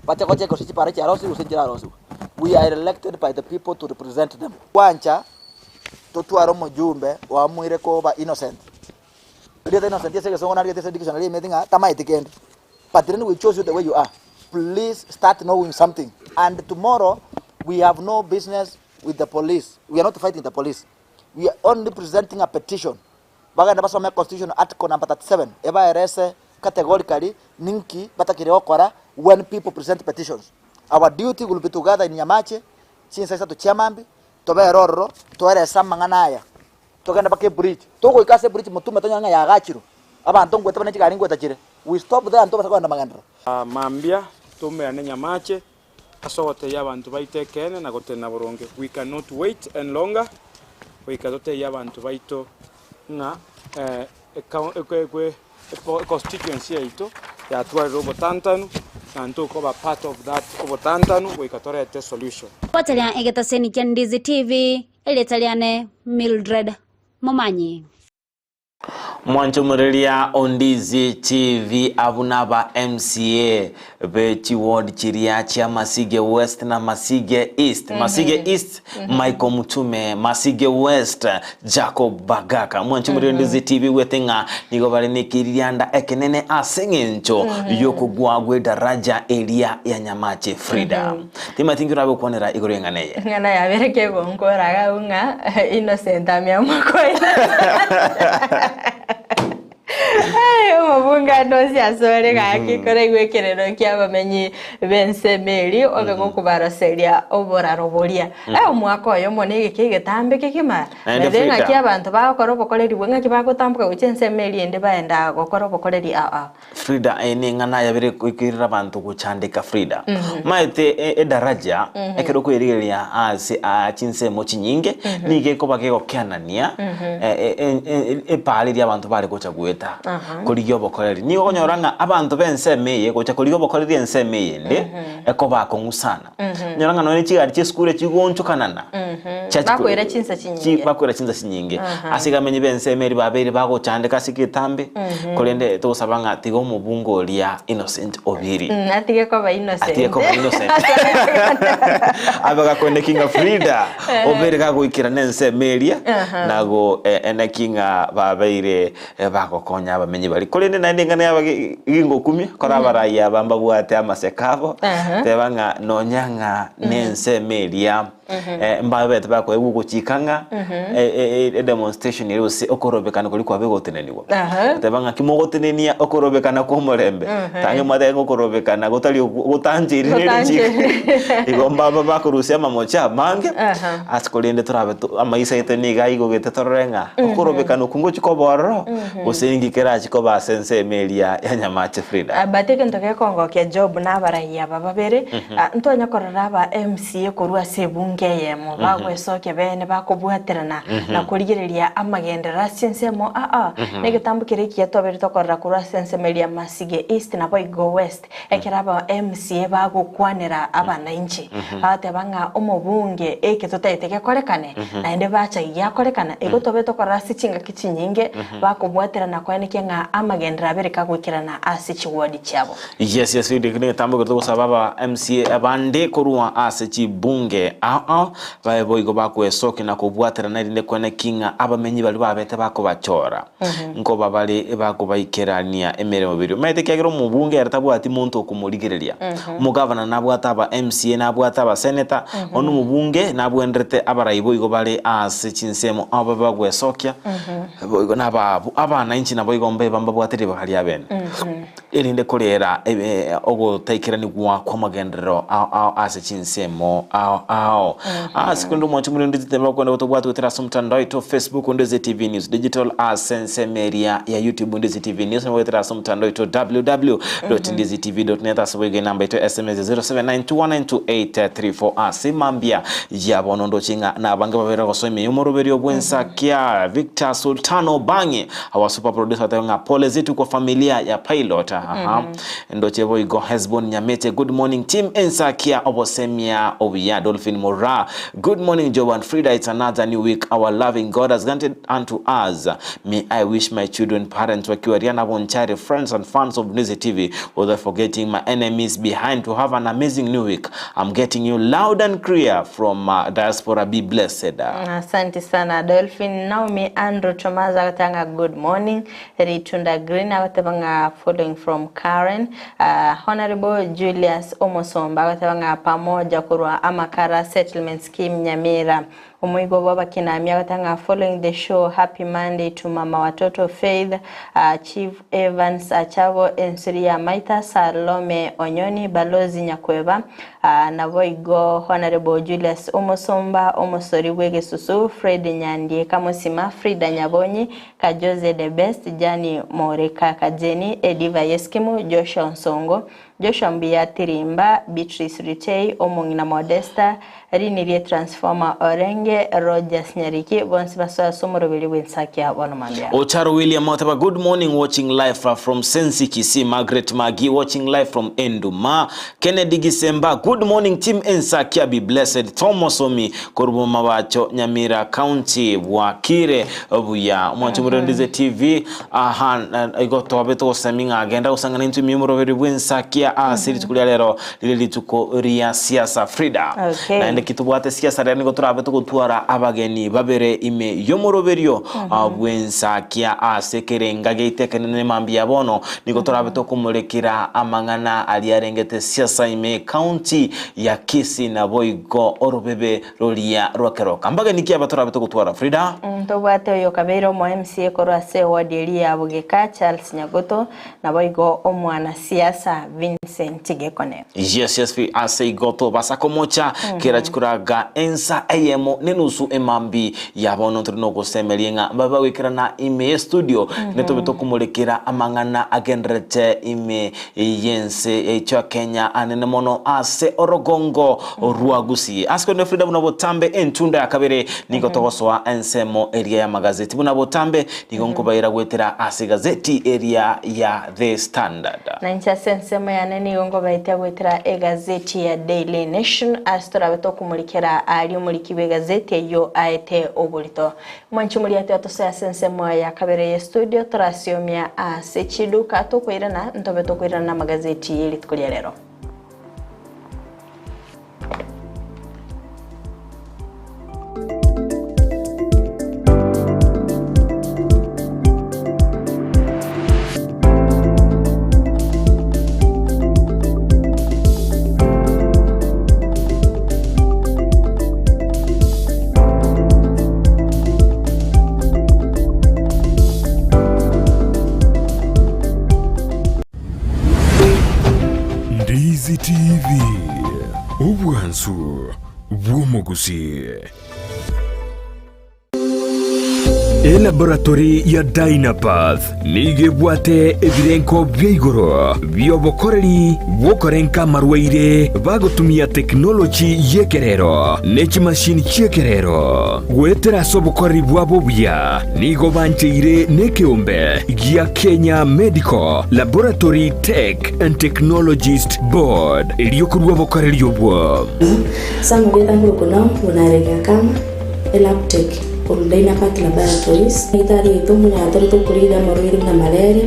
[SPEAKER 15] bache gocheka gose chipara chiarosiwe gose nchirarosiwe. We are elected by the people to represent them. Gwancha totware omojumbe oamuire koba innocent. Erieta innocent ase egesongo nariete ase dictionary rimeti ng'a tamaeti kende. But then we chose you the way you are. Please start knowing something. And tomorrow we have no business with the police. We are not fighting the police. We are only presenting a petition. Bagende basome constitution article number 37 ebaerese categorically ninki batakire gokora when people present petitions. Our duty will be to gather in Nyamache chinsa isato chia mambia tobere ororo toerese amang'ana aya Togende mpaka ebridge, togoika ase ebridge motume tonyore ng'a yagachirwe, abanto ngwete buna chigari ngweta chire, we stop there ntobasa kogenda magenderero.
[SPEAKER 14] Mambia toumerane nyamache ase ogotebia abanto baito ekeene na gotenena boronge. We cannot wait any longer goika totebie abanto baito ng'a econstituency yaito yatwarire obotantanu na ntokoba part of that obotantanu goika torete solution.
[SPEAKER 13] Gwateria egetaseni kia Ndizi TV, Erieta riane Mildred Momanyi.
[SPEAKER 1] Mwanchomoreria Ondizi TV abwo naba MCA be chiward chiria chia Masige West na Masige East. Masige East Michael Mutume, Masige West Jacob Bagaka. Mwanchomoreria Ondizi TV gwete ng'a nigo bare nekeririanda ekenene ase eng'encho yokogwa gw'edaraja eria ya Nyamache Frida. Timanyeti inki orabe gokwanera igoro y'eng'ana eye.
[SPEAKER 2] Eng'ana yabere kegonkora iga abwo ng'a Innocent ameamua koina. Ai, omobunge ande onsi ase ore gaki koraigwe ekerero ki'abamenyi b'ensemo eria obe gokobaroseria oboraro boria. Eh, omwaka oyomo na egeka egetambe kegima,
[SPEAKER 1] Naende
[SPEAKER 2] naende ng'aki
[SPEAKER 1] Frida.
[SPEAKER 2] abanto bagokora obokoreri bwe ng'aki bagotamboka gochia ensemo eria ende baenda gokora obokoreri ao ao.
[SPEAKER 1] Frida eye neng'ana yabere koirera abanto gochandeka Frida. Maete e- edaraja ekero okoyerigereria ase aa chinsemo chinyinge nigo ekoba gegokeanania e- e- e- epaara eria abanto bare gocha goeta korigia obokoreri. Nigo okonyora ng'a abanto b'ensemo eye gocha korigia obokoreri ensemo eyende ekoba akong'u sana. Onyora ng'a nonye chigari chia esukuru echigoonchokanana, chiachi
[SPEAKER 2] Bakoira chinsa chinyinge.
[SPEAKER 1] bakoira chinsa chinyinge. Ase iga amenyi b'ensemo eria babeire bagochandeka ase egetambe, korende togosaba ng'a tiga omobunge oria Innocent Obiri.
[SPEAKER 2] Atige koba innocent.
[SPEAKER 1] Atige koba innocent. Abe gakoeneki ng'a Frida obeire gagoikerana ensemo eria, nago eneki ng'a babeire Bagokonya abamenyi baria. Korende naende eng'ana yaba gingokumia, kora abarai aba mbabwate amaseko abo, teba ng'a nonya ng'a nensemo eria mbabete bakoegwa ogochika ng'a edemonstration eria gose okorobekana koria kwabe gotenenigwa. Teba ng'a ki mogotenenia okorobekana kwa omorembe, tang'e mwateba ng'a okorobekana gotari okwo gotancheiri ne richiko. Igo mbaba bakorusia amamocho amange, ase korende torabe amaiso aito nigo aigogete torore ng'a Okorobekana okwo ngochia koba ororo, gose inki kerache koba ase ensemo eria ya Nyamache Frida?
[SPEAKER 2] But egento gekongokia Job na abarai aba babere, ntwanya korora aba MCA korwa ase ebunge eyemo bagwesokia bene bakobwaterana na korigereria amagenderero ase ensemo aa negetambo keria ekiya twabeire tokorora korwa ase ensemo eria Masige East naboigo West. Ekero aba MCA bagokwanera abanainchi, bagateba ng'a omobunge eke totaete gekorekane, naende bacha giakorekana, igo tobe tokorora ase chingaki chinyinge bakobwaterana koenekia ng'a amagenderero abere kagoikerana ase chiward chiabo.
[SPEAKER 1] Yes, yes, Frida, ekio negetambo ekero togosaba aba MCA abande korwa ase chibunge ao ao babe boigo bagwesokia na kobwaterana erinde koenekia ng'a abamenyi baria babete bakobachora. Nkoba bare bakobaikerania emeremo biria. Omanyete ekiagera omobunge ere tabwati monto okomorigereria. Omogavana nabwate aba MCA, nabwate abaseneta, bono omobunge nabwenderete abarai boigo bare ase chinsemo abo babe bagwesokia, boigo naba abanainchi naboigo mbabe mbabwate ribaga riabene. Erinde korera ogotaikeranigwa kw'amagenderero ao ao ase chinsemo ao ao. Ase korende omwancho more onde titeba okwenda gotobwate goetera ase omotandao oito Facebook onde ase TV News Digital ase ensemo eria ya YouTube onde ase TV News nabo goetera ase omotandao oito www.ndizitv.net ase boigo enamba yaito ya SMS 0792192834 ase mambia ya bono ndoche ng'a nabange babere gosoa ime y'omoroberio bw'ensakia Victor Sultano Bang'e Our super producer ateba ng'a pole zetu kwa familia ya pilot. Aha. Ndoche boigo Hesbon Nyamete good morning team Ensakia obosemia obuya Dolphin Mora good morning Job and Frida it's another new week our loving God has granted unto us may I wish my children parents wakiwa Riana Bonchari friends and fans of Nizi TV without forgetting my enemies behind to have an amazing new week I'm getting you loud and clear from uh, diaspora be blessed.
[SPEAKER 2] Asante sana Dolphin Naomi Andrew Tomaza agoteba ng'a good morning Ritunda Green agoteba ng'a following from Karen uh, Honorable Julius Omosomba agoteba ng'a pamoja korwa Amakara Settlement Scheme Nyamira Omoigwa bw'abakinami agoteba ng'a following the show happy Monday to mama watoto Faith uh, Chief Evans Achabo Ensuri ya Maita Salome Onyoni Balozi Nyakweba Naboigo Honourable Julius Omosomba, Omosori bw'egesusu, Fred Nyandie Kamosima, Frida Nyabonyi, Kajoze The Best, Janny Moreka Kajeni, Ediva Yeskimu, Joshua Onsongo, Joshua Mbuya Tirimba, Beatrice Ritei, omong'ina Modesta, Rinirie Transformer Orenge, Rogers Nyariki, bonsi basoe ase omoroberi bw'ensakia bono mambia.
[SPEAKER 1] Ocharo William oteba good morning watching live from Sensi Kisii Margaret Magi watching live from Enduma Kennedy Gisemba good morning team Ensakia be blessed Tom Osomi korwa Mabacho Nyamira County bwakire buya omwancho Omorero TV aha igo tobe togosemi ng'a genda gosang'ana intwe ime omoroberi bw'ensakia ase rituko ria rero rire rituko ria siasa Frida
[SPEAKER 2] Okay.
[SPEAKER 1] naende ki tobwate siasa rero nigo torabe togotwara abageni babere ime y'omoroberio bw'ensakia ase ekerenga giaito ekenene mambia bono nigo torabe tokomorekera amang'ana aria arengete siasa ime county ya Kisii naboigo orobebe roria rwa keroka. Mbageni ki aba torabe togotwara Frida?
[SPEAKER 2] Ntobwate oyo okabeire omo MCA korwa ase eward eria ya Bogeka Charles Nyagoto naboigo omwanasiasa Vincent Gekone.
[SPEAKER 1] Yes yes fi ase igo tobasa komocha kera chikoraga ensa eyemo nenusu emambi ya bono ntore nogosemeria ng'a mbabe bagoikerana ime ye studio netobe tokomorekera amang'ana agenderete ime y'ense yaito ya Kenya anene mono ase orogongo rwa Gusii. Ase korende Frida buna botambe entunda ya kabere nigo togosoa ensemo eria y'amagazeti. Buna botambe nigo nkobaira goetera ase egazeti eria ya The Standard.
[SPEAKER 2] Na inche ase ensemo yane nigo nkobaetia goetera egazeti ya Daily Nation ase torabe tokomorikera aria omoriki bw'egazeti eyio aete oborito. Mwanche omoriati atosoe ase ensemo ya kabere ye studio torasiomia ase chiduka tokoirana ntobe tokoirana namagazeti ye rituko ria rero.
[SPEAKER 16] Ndizi TV, obwansu bw'omogusii. Elaboratory ya Dynapath nigo ebwate ebirengo bia igoro bi'obokoreri bw'okorenka amarwaire bagotumia tekinoloji y'ekerero ne chimashini chi'ekerero. Goetera ase obokoreri bwabo obuya nigo bancheire nekeombe gia Kenya Medical Laboratory Tech and Technologist Board erio korua obokoreri obwo.
[SPEAKER 17] Samurieta nkorokwa nao buna Kama. Elabtech, korwa Dynapath Laboratories. Daktari oito omonyene tore tokorigia amarwaire buna malaria,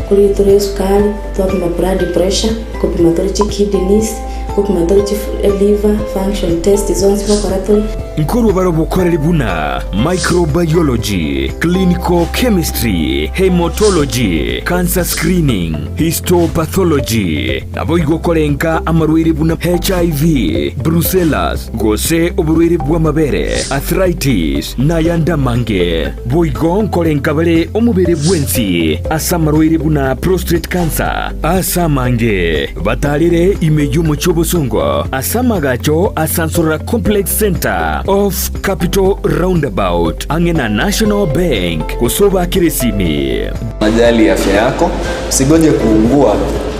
[SPEAKER 17] korigia tore esukari, twapima blood pressure, kopima tore chikidneys, kopima tore chi liver function test zonsi gokora tore.
[SPEAKER 16] Nkorwa bare obokoreri buna microbiology, clinical chemistry, haematology, cancer screening, histopathology, naboigo korenga amarwaire buna HIV, brucellas, gose oborwaire bw'amabere, arthritis, na ayande amange. Boigo nkorenka bare omobere bwensi ase amarwaire buna prostate cancer, ase amange. Batarire ime y'omochie obosongo ase amagacho a Sansorora Complex Centre off Capital Roundabout ang'e na National Bank gose obakere esimi.
[SPEAKER 18] Unajali afya yako, usigoje kuungua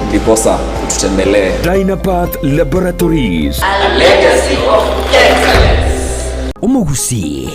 [SPEAKER 18] ndiposa ututembelee.
[SPEAKER 16] Dynapath Laboratories.
[SPEAKER 19] A legacy of excellence.
[SPEAKER 6] Omogusii,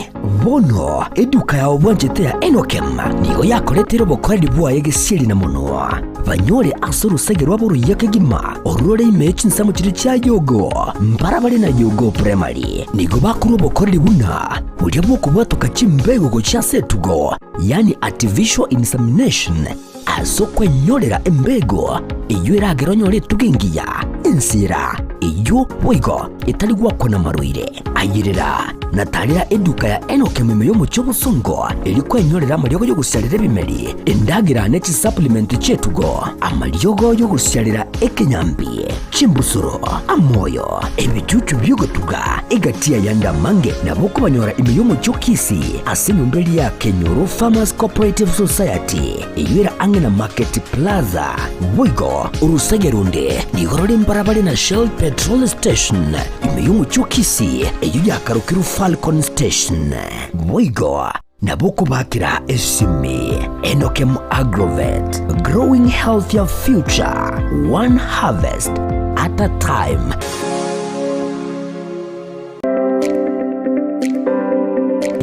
[SPEAKER 6] bono eduka yao bwanchete ya Enokem nigo yakoreteire obokoreri bwaye gesieri na monwa. Banyore ase orosege rwabo oruya kegima, orore ime ye chinsemo chiria chia Yogo, mbarabare na Yogo Primary. Nigo bakorwa obokoreri buna boria bw'okobwatoka chimbego gochia ase etugo, yaani artificial insemination, Ase okwenyorera embego eyio eragere onyore etugo engiya, ensera eyio boigo etari goakwa namarwaire. Ayerera na tarera eduka ya Enock ime y'omochie obosongo erio kwenyorera amariogo y'ogosiarera ebimeri, endagera ne chisupplement chi'etugo, amariogo y'ogosiarera ekenyambi, chimbusuro, amoyo, ebichuchu bi'ogotuga, egati y'ayande amange nabo okobanyora ime y'omochie o Kisii ase enyomba eria ya Kenyoro Farmers Cooperative Society eyio ere ang'e na Market Plaza. Boigo orosege ronde nigo rore mbarabare na Shell Petrol Station ime y'omochie o Kisii eyio yakarokirwe Falcon Station. Boigo nabo okobakera esimi Enokem Agrovet, growing healthier future. One harvest at a time.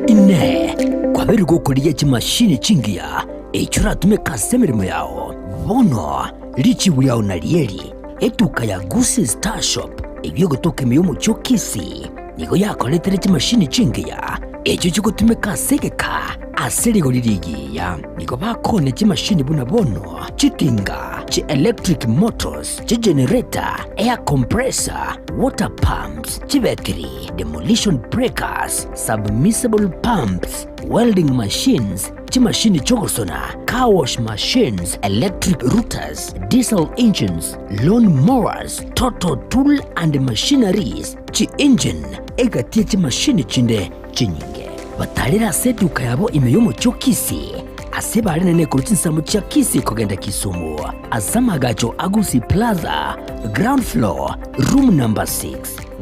[SPEAKER 6] Inee! Kwabeire gokorigia chimashini chingiya echio oratumeke ase emeremo yao? Bono richibu riao narieri, etuka ya Gusii Star Shop eyio egotoka ime y'omochie o Kisii, nigo yakoretire chimashini chingiya echio chigotumeka ase egeka ase rigori rigiya. Nigo bakoonia chimashini buna bono chitinga, chi electric motors, chigenerator, air compressor, water pumps, chibetiri, demolition breakers, submersible pumps, welding machines, chimashini chi'ogosona, car wash machines, electric routers, diesel engines, lawn mowers, total tool and machineries, chi-engine, egati ye chimashini chinde chinyinge. Batarire ase eduka yabo ime y'omochie o Kisii, ase barenene korwa chinsemo chia Kisii kogenda Kisumu, ase amagacho a Gusii Plaza, ground floor, room number 6.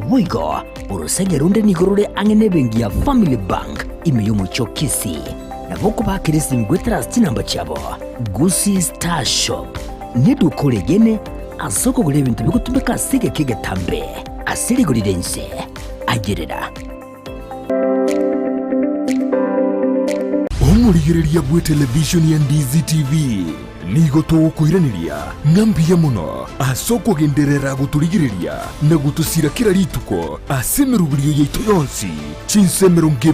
[SPEAKER 6] Boigo, orosenge ronde nigo rore ang'e nebenki ya Family Bank ime y'omochie o Kisii. Nabo okobakera esimi goetera ase chinamba chiabo. Gusii Star Shop neduka oregene ase okogora ebinto bigotumeka ase egeka egetambe ase rigori ri'ense. Ayerera.
[SPEAKER 16] Omorigereria bw'etelevishoni ya Ndizi TV nigo togokoiraneria ng'a mbuya mono ase okogenderera gotorigereria na gotosira kera rituko ase emeroberio yaito yonsi chinsa 24.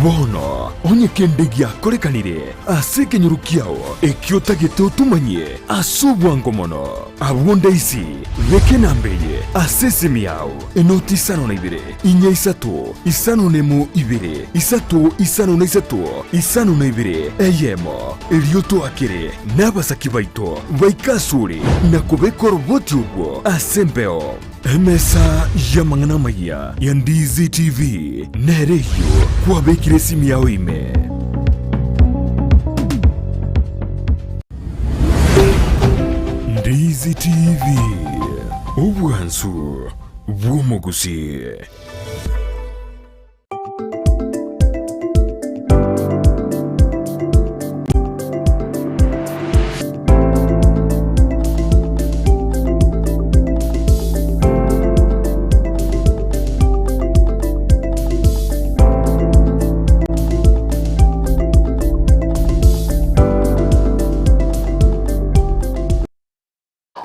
[SPEAKER 16] Bono onye kende giakorekanire ase ekenyoro kiao ekio otagete otomanyie ase obwango mono, abwo ndaisi beka enamba eye ase esimi yao. Enoti isano na ibere, inya isato, isano nemo ibere, isato isano na isato, isano na ibere, eyemo. Erio toakere nabasaki baito baike asore na kobeka oroboti orwo ase embeo. Emesa y'amang'ana amayia ya Ndizi TV nere eyio kwabekire esimi yao ime. Ndizi TV, obwansu bw'omogusii.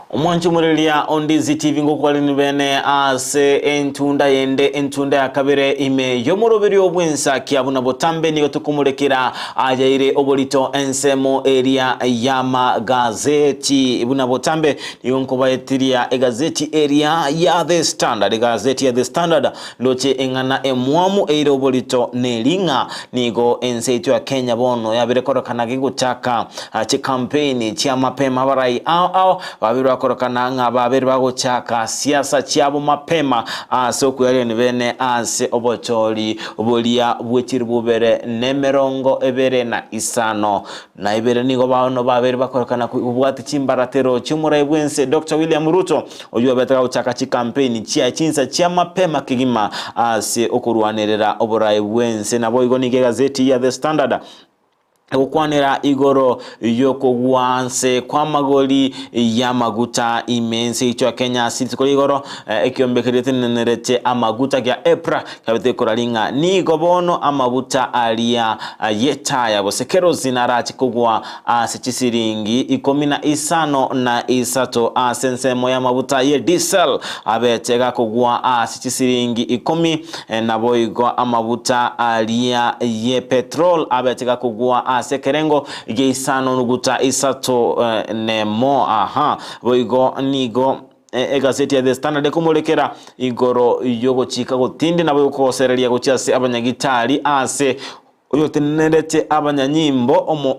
[SPEAKER 1] Omwanchi omoreria o Ndizi TV ngokwarani bene ase entunda yende entunda ya kabere ime y'omoroberio bw'ensakia buna botambe nigo tokomorekera ayaire oborito ensemo eria y'amagazeti buna botambe nigo nkobaetiria egazeti eria ya The Standard egazeti ya The Standard Ndoche eng'ana emwamu eire oborito neri ng'a nigo ense yaito ya Kenya bono yabire korokana gegochaka chikampeini chia mapema abarai ao ao babire bakorokana ng'a babere bagochaka siasa chiabo mapema ase okweriani bene ase obochori boria bwe chiribu bere nemerongo ebere na isano Na ibere nigo bono babere bakorekana kobwati chimbaratero chi'omorai bw'ense Doctor William Ruto, oyio obete gagochaka chikampeini chiaye chinsa chia mapema kegima ase okorwanerera oborai bw'ense. Naboigo nigo egazeti ya The Standard egokwanera igoro y'okogwa nse kw'amagori y'amaguta ime ense yaito ya Kenya ase rituko ria igoro ekiombe keria getenenerete amaguta gia EPRA kiabete gekorari ng'a nigo bono amaguta aria y'etaya gose kerosene arache kogwa ase chisiringi ikomi na isano na isato ase ensemo y'amabuta ye diesel abete gakogwa ase chisiringi ikomi, naboigo amabuta aria ye petrol abete gakogwa ase ekerengo gia isano nuguta isato nemo. Aha, boigo nigo Egaseti ya The Standard ekomorekera igoro y'ogochika gotindi nabo egokogosereria gochia ase abanyagitari ase oyotenenerete abanyanyimbo omo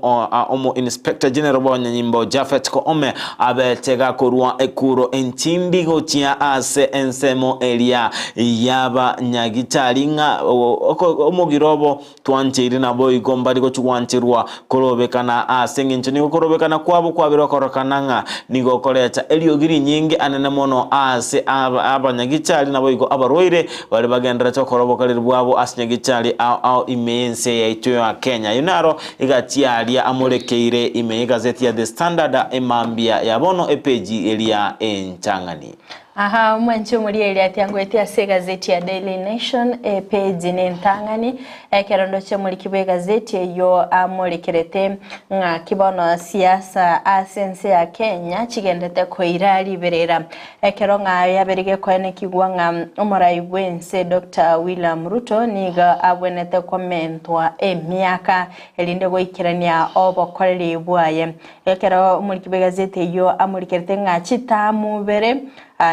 [SPEAKER 1] omo Inspector General bw'abanyanyimbo Japhet Koome abete gakorua ekuro entindi gochia ase ensemo eria y'abanyagitari ng'a omogiro obo Twancheire naboigo mbari gochia gwancherwa korobekana ase engencho nigo korobekana kwabo kwabeire okorokana ng'a nigo koreta eriogi rinyinge anene mono ase abanyagichari naboigo abarwaire baria bagendererete gokora obokareri bwabo ase nyagichari ao ao ime y'ense. yaito ya Kenya. Ayio naro egati aria amorekeire ime y'egazeti ya The Standard emambia ya bono epeji eria entang'ani.
[SPEAKER 2] Aha, omwanchi omorigereria atiangoetie ase egazeti ya Daily Nation epeji nentang'ani ekero ndoche omoriki bw'egazeti eyio amorekerete ng'aki bono siasa ase ense ya Kenya chigendete koira riberera Ekero ng'a yabeire gekoenekigwa ng'a omorai bw'ense Doctor William Ruto nigo abwenerete komentwa emiaka erinde goikerania obokoreri bwaye. Ekero omoriki bw'egazeti eyio amorikerete ng'a chitamu bere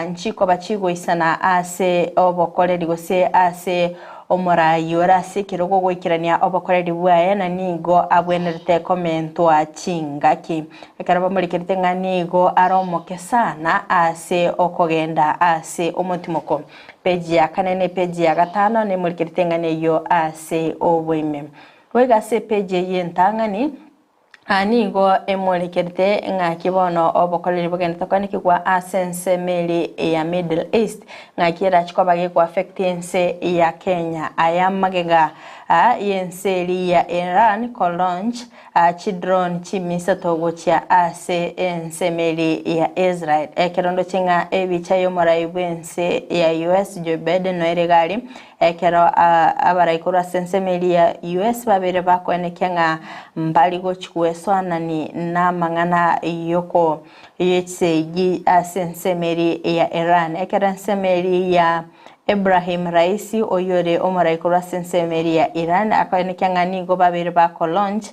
[SPEAKER 2] nchikoba chigoisana ase obokoreri gose ase omorai ore ase ekerogo goikerania obokoreri bwaye na nigo abwenerete komentwa chingaki. Ekero bamorikerete ng'a nigo are omoke sana ase okogenda ase omotimoko. Peji ya kane na epeji ya gatano nemorikerete ng'a neyio ase oboime. Goika ase epeji eyio entang'ani, aa nigo emorekerete ng'aki bono obokoreri bogendete koanekigwa ase ensemo eria ya Middle East, ng'aki erache koba gekoaffect ense ya Kenya. Aya magega y'ense eria ya Iran kolaunch Chidrone chimisato gochia ase ense emeri ya Israel. Ekero ndoche ng'a ebicha y'omorai bw'ense ya US Joe Biden noere egari, ekero abarai korwa ase ense emeri ya US babeire bakoenekia ng'a mbari gochi gwesoanani namang'ana yoko yechisegi ase ense emeri ya Iran. Ekero ense emeri ya Ebrahim Raisi, oyore omorai korwa ase ensemo eria ya Iran, akoenekia ng'a nigo babeire bako-launch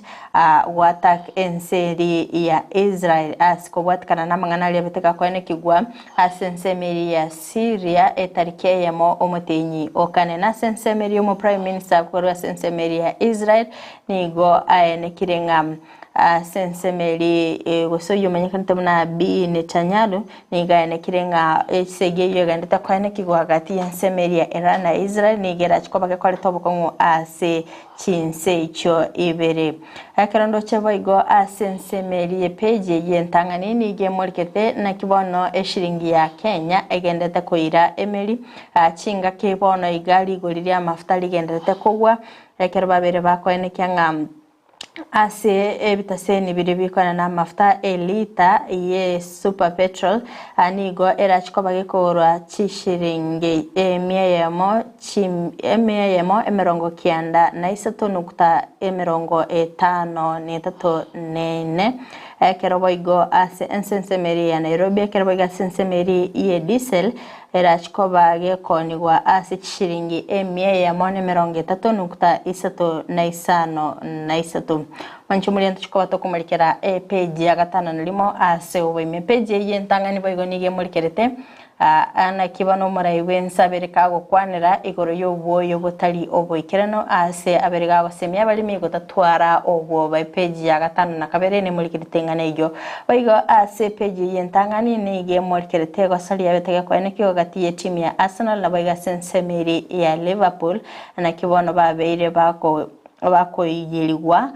[SPEAKER 2] goattack ense eria ya Israel ase kobwatikana namang'ana aria abete gakoenekigwa ase ensemo eria ya Syria etariki eyemo omotenyi o kane. Na ase ensemo eria omo Prime Minister korwa ase ensemo eria ya Israel nigo aenekire ng'a Ase ensemo eria, gose oyio omanyekanete buna Bi Netanyahu, nigo aenekire ng'a esegi eyio egenderete koenekigwa gati y'ensemo eria ya Iran na Israel nigo erache koba gekoreta obokong'u ase chinse echio ibere. Ekero ndoche boigo ase ensemo eria y'epeji eyio entang'ani nigo emorikete naki bono eshiringi ya Kenya egenderete koira emeri chingaki bono iga rigori ri'amafuta rigenderete kogwa ekero babere bakoenekia ng'a Ase ebitaseni biria bikwana namafuta elita ye super petrol nigo erache koba gekorwa chishiringi emia eyemo emia eyemo emerongo kianda na isato nukta emerongo etano na etato na ene ekero boigo ase ensensemo eria ya Nairobi ekero boigo ase ensemo eria ye diesel Erache koba gekoonigwa ase chishiringi emia eyemo na emerongo etato nukta isato na isano na isato. Mwanche omoria ntoche koba tokomorikera epeji ya gatano na rimo ase oboime. Epeji eyio entang'ani boigo nigo emorikerete naki bono omorai bw'ense abere kagokwanera igoro y'obwoyo botari oboikeranu ase abere gagosemia abaremi gotatwara obwoba. Epeji ya gatano na kabere nemorikerete eng'ana eyio. Boigo ase epeji eyio entang'ani nigo emorikerete egoso riabete gekoenekigwa gati y'etimu ya Arsenal naboigo ase ensemo eria ya Liverpool naki bono babeire bako bakoiyerigwa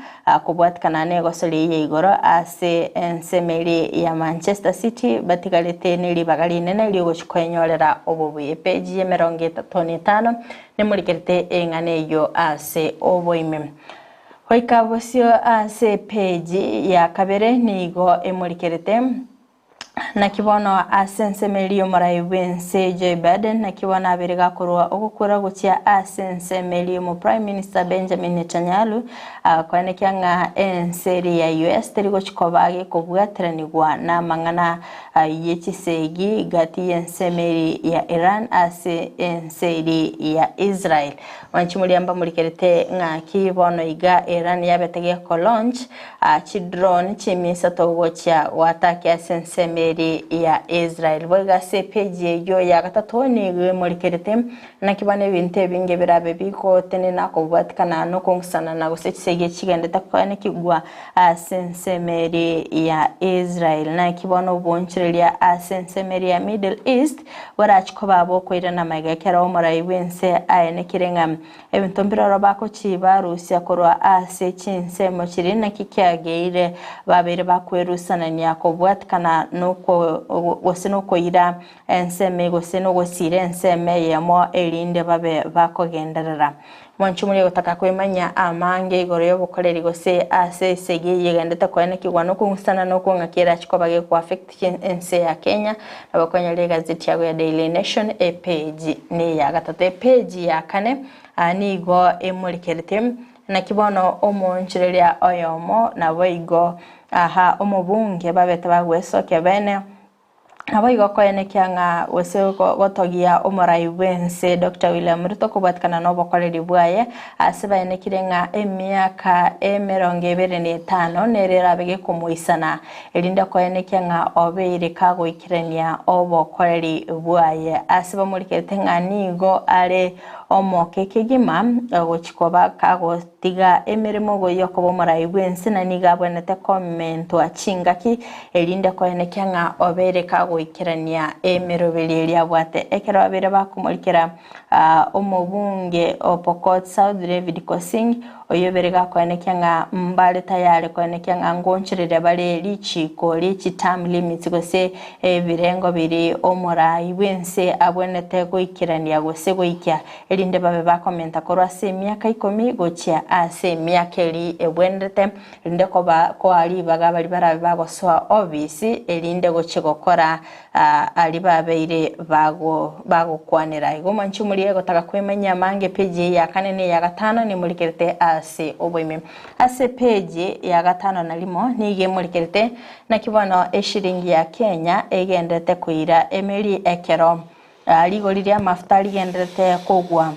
[SPEAKER 2] kobwatikana negoso riria ya igoro ase ensemo eria ya Manchester City batigarete neribaga rinene riogochia koenyorera obobuya. Epeji y'emerongo etato na etano nemorikerete eng'ana eyio ase oboime. Goika bosio ase epeji ya kabere nigo emorikerete, Naki bono ase ensemo eria y'omorai bw'ense Joe Biden, naki bono abeire gakorwa ogokura gochia ase ensemo eria y'omo Prime Minister Benjamin Netanyahu, akoenekia ng'a ense eria ya US teri gochi koba gekobwateranigwa namang'ana ye chisegi gati y'ensemo eria ya Iran ase ense eria ya Israel. Mwanchi moria mbamorikerete ng'aki bono iga Iran yabete geko launch chi drone chimisato gochia goataki ase ensemo eri ya Israel. Boigo ase epeji eyio ya gatato nigo emorikerete naki bono ebinto ebinge birabe bigotenena kobwatikana nokong'usanana gose chisegi echigendete koenekigwa ase ensemo eri ya Israel. Naki bono obonchoreria ase ensemo eri ya Middle East Borache koba abokoirana magega ekero omorai bw'ense aenekire ng'a ebinto mbiroro bagochia barusia korwa ase chinsemo chiria naki kiageire babeire bakwerusanania kobwatikana noko gose nokoira ensemo gose nogosiira ensemo eyemo erinde babe bakogenderera. Mwanche omoria gotaka kwemanyia amange igoro y'obokoreri gose ase esegi eyio egendete koenekigwa nokong'usana na okong'aki erache koba gekoaffect ense ya Kenya, nabo okonyora egazeti yago ya Daily Nation epage neya gatato. Epage ya kane nigo emorekerete naki bono omoonchoreria oyomo naboigo aha omobunge babete bagwesokia bene. Naboigo koenekia ng'a gose gotogia omorai bw'ense Doctor William Ruto kobwatikana nobokoreri bwaye ase baenekire ng'a emiaka emerongo ebere na etano nere erabe gekomoisana erinde koenekia ng'a obeire kagoikerania obokoreri bwaye ase bamorikerete ng'a nigo are omoke kegima gochi koba kago Tiga emeremo y'okoba omorai bw'ense na nigo abwenerete komentwa chingaki, erinde koenekia ng'a obeire kagoikerania emeroberio eria abwate. Ekero babeire bakomorikera omobunge o Pokot South David Kosing, oyio obeire gakoenekia ng'a mbare tayari koenekia ng'a ngonchereria bare richiko rie chi-term limits gose ebirengo biria omorai bw'ense abwenerete goikerania gose goikia erinde babe bakomenta korwa ase emiaka ikomi gochia ase emiaka eria egwenerete, erinde koba koa ribaga baria barabe bagosoa obisi, erinde gochia gokora aria babeire bago bagokwanera. Igo mwanche omoria egotaka kwemanyia amange epeji eye ya kane na eya gatano nimorikerete ase oboime. Ase epeji ya gatano na rimo nigo emorikerete naki bono eshiringi ya Kenya egenderete koira emeri ekero Rigori ri'amafuta rigenderete kogwa.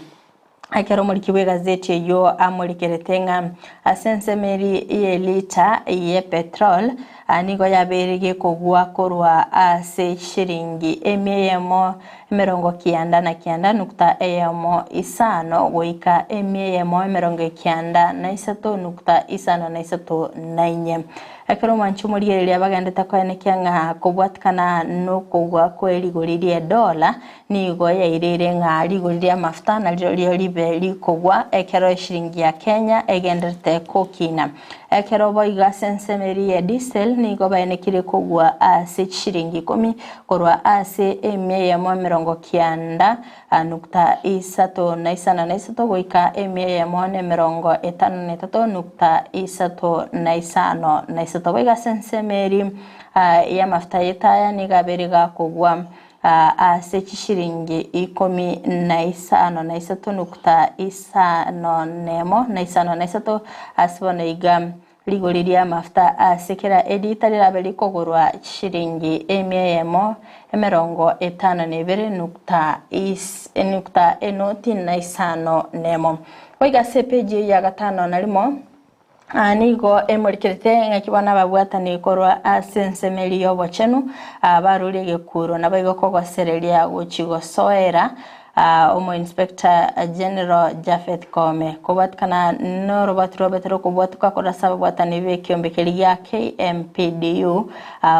[SPEAKER 2] Ekero omoriki bw'egazeti eyio amorikerete ng'a ase ensemo eria y'elita y'epetrol nigo yabeire gekogwa korwa ase chiringi emia eyemo emerongo kianda na kianda nukta eyemo isano goika emia eyemo emerongo ekianda na isato nukta isano na isato na inye. Ekero omwanchi omorigereria bagendete koenekia ng'a kobwatikana nokogwa kwe rigori ri'edola nigo yaireire ng'a rigori ri'amafuta narirorio ribe rikogwa ekero eshiringi ya Kenya egenderete kokina. Ekero boigo ase ensemo eria ya diesel nigo baenekirie kogwa ase chishiringi ikomi korwa ase emia eyemo emerongo kianda nukta isato na isano na isato goika emia eyemo na emerongo etano na etato nukta isato na isano na isato. Boigo ase ensemo eria y'amafuta y'etaya nigo abeire gakogwa ase chishiringi ikomi na isano na isato nukta isano nemo na isano na isato ase bono iga Rigori ri'amafuta ase kera eliita rirabe rikogorwa chishiringi emia eyemo emerongo etano na ebere nukta is nukta enoti na isano nemo. Goika ase epeji eyio ya gatano na rimo, aa nigo emorikerete ng'aki bono ababwatani korwa ase ensemo eria y'obochenu, aa barurie egekuro, naboigo kogosereria gochia gosoera Omo-Inspector General Japheth Koome kobwatikana norobati rwabete rokobwatokwa korwa ase ababwatani b'ekiombe keria gia KMPDU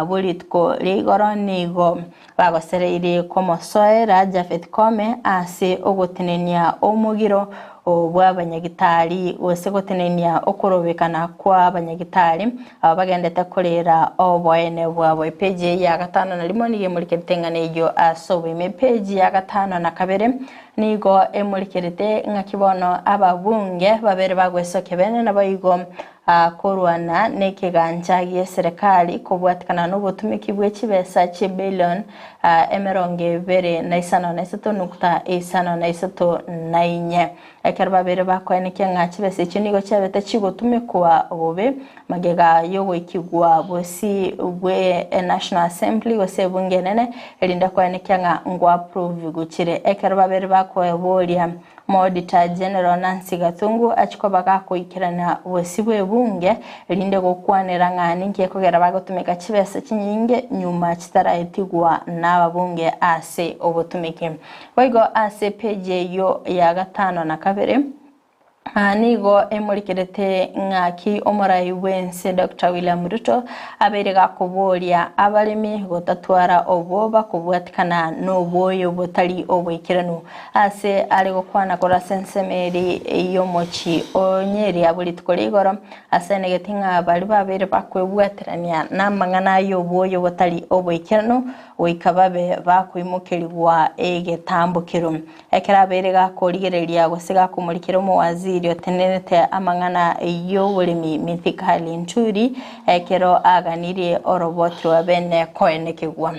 [SPEAKER 2] bwe rituko ria igoro nigo bagosereirie komosoera Japheth Koome ase ogotenenia omogiro bw'abanyagitari gose gotenenia okorobekana kw'abanyagitari Aba bagendete korera oboene bwabo. Epeji eye ya gatano na rimo nigo emorikerete eng'ana eyio ase oboime. Epeji ya gatano na kabere nigo emorikerete ng'aki bono ababunge babere bagwesokia bene naboigo korwana nekegancha gi'eserekari kobwatikana nobotumiki bwe chibesa chibillion emerongo ebere na isano na isato nukta isano na isato na inye. Ekero babeire bakoenekia ng'a chibesa echio nigo chiabete chigotumekwa bobe, magega y'ogoikigwa bosio bwe National Assembly gose ebunge enene, erinde koenekia ng'a ngoapprove chire. Ekero babeire bakoeboria Auditor General Nancy Gathungu achie koba gakoikerana bosio bw'ebunge erinde gokwanera ng'a ninki ekogera bagotumeka chibesa chinyinge nyuma chitaraetigwa nababunge ase obotumeki. Boigo ase epeji eyio ya gatano na kabere, Nigo emorikerete ng'aki omorai bw'ense Doctor William Ruto abeire gakoboria abaremi gotatwara obwoba kobwatikana nobwoyo botari oboikeranu ase are gokwana korwa ase ensemo eri y'omochi o Nyeri abwo rituko ria igoro ase enegeti ng'a baria babeire bakwebwaterania namang'ana y'obwoyo botari oboikeranu goika babe bakoimokerigwa egetambokero. Ekero abeire gakorigereria gose gakomorikera omowaziri otenenerete amang'ana y'oboremi Mithika Linturi, ekero aganirie oroboti rwa bene koenekigwa.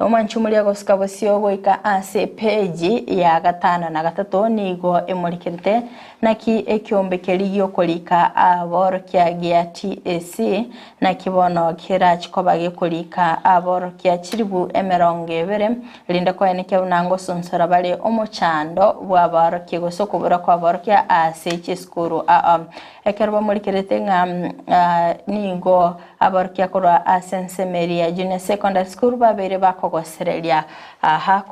[SPEAKER 2] Omwanchumori agosuka bosio goika ase epeji ya gatano na gatato nigo emorikerete naki ekiombe keria gi'okorika aborokia gia TAC naki bono kerachi koba gekorika aborokia chilifu emerongo ebere Erinde koenekia buna ngosonsora bare omochando bw'abaorokia gose okobora kw'abaorokia ase chisukuru aa. Ekero bamorikerete ng'a nigo abaorokia korwa ase ensemo eria ya Junior Secondary School babeire bakogosereria aha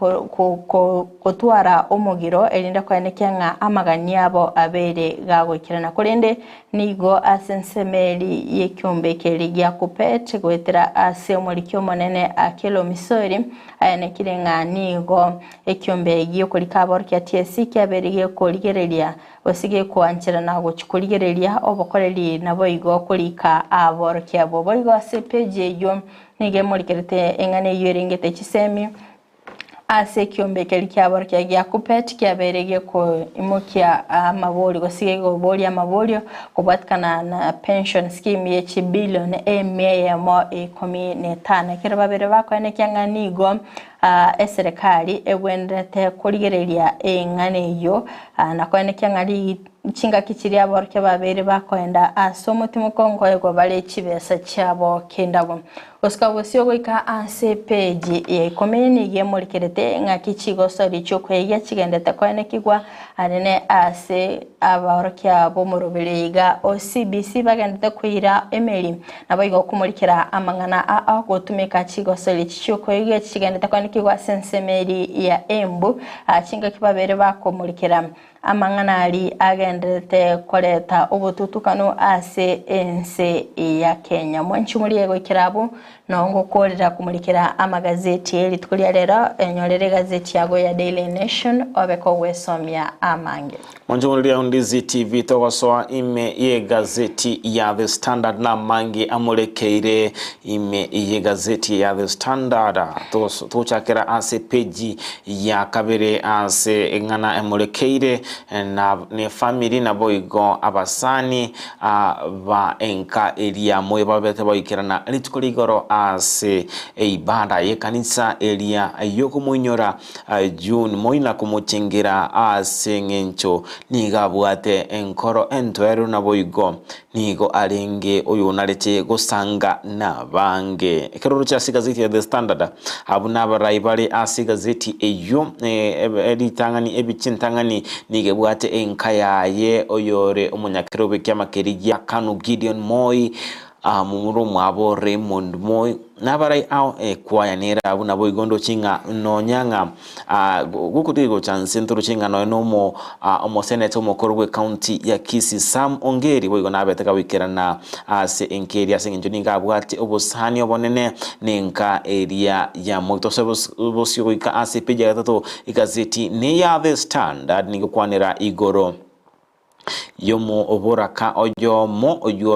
[SPEAKER 2] gotwara omogiro erinde koenekia ng'a amagani abo abeire gagoikerana. Korende nigo ase ensemo eria y'ekiombe keria gia Kuppet goetera ase omoriki omonene Akelo Misori Aenekire ng'a nigo ekiombe gi'okorika aborokia TSC kiabeire gekorigereria gose gekoancherana gochia korigereria obokoreri naboigo korika aborokia abwo. Boigo ase epeji eyio nigo emorikerete eng'ana eyio erengete chisemi ase ekiombe keria kiaborokia gia Kuppet kiabeire gekoimokia amabori gose gekoboria amaborio Kobwatikana na pension scheme ye chibilion emia eyemo ikomi na etano. Ekero babere bakoenekia ng'a nigo eserekari egwenerete korigereria eng'ana eyio na koenekia ng'a chingaki chiria aborokia babeire bakoenda ase omotimoko nkoegwa bare chibesa chiabo kindabwo. Gosuka bosio goika ase epeji ya ikomi nigo emorikerete ng'aki chigosori chi'okweigia chigendete koenekigwa anene ase abaorokia b'omoroberi iga o CBC bagendete koira emeri. Naboigo komorikera amang'ana ao gotumeka chigosori echi chi'okweigia chigendete koenekigwa ase ensemo eri ya Embu chingaki babere bakomorikera Amang'ana aria agendererete koreta obotutukanu ase ense ya Kenya. Mwanchi morie goikera abwo noo ngokoorera komorikera amagazeti e rituko ria rero, enyorere egazeti yago ya Daily Nation obe kogwesomia amange.
[SPEAKER 1] Mwanchi morie Ondizi TV togosoa ime y'egazeti ya The Standard namange amorekeire ime y'egazeti ya The Standard. Togochakera ase peji ya kabere ase eng'ana emorekeire na nefamiri naboigo abasani ba enka eria moyo babete baikerana rituko rigoro ase eibada y'ekanisa eria yokomoinyora June Moi na komochengera ase eng'encho nigo abwate enkoro entoereru naboigo nigo arenge oyonarete gosanga nabange. Ekero oroche ase egazeti ya The Standard, abwo nabarai bare ase egazeti eyio ritang'ani ebichie entang'ani nigo ebwate enka yaye oyore omonyakerogo bw'ekiama keria gia Kanu Gideon Moi, Momura omwabo Raymond Moi, nabarai ao ekwaya nere abwo naboigo ndoche ng'a nonya ng'a gokotiga gocha nse ntoroche ng'a nonya nomo omoseneta omokoro bw'ecounty ya Kisii Sam Ongeri boigo nabete kagoikerana ase enka eria ase eng'encho nigo abwate obosani obonene nenka eria ya Moi. Tosoe bosio goika ase epeji ya gatato egazeti neya The Standard nigo ekwanera igoro y'omoboraka oyomo oyio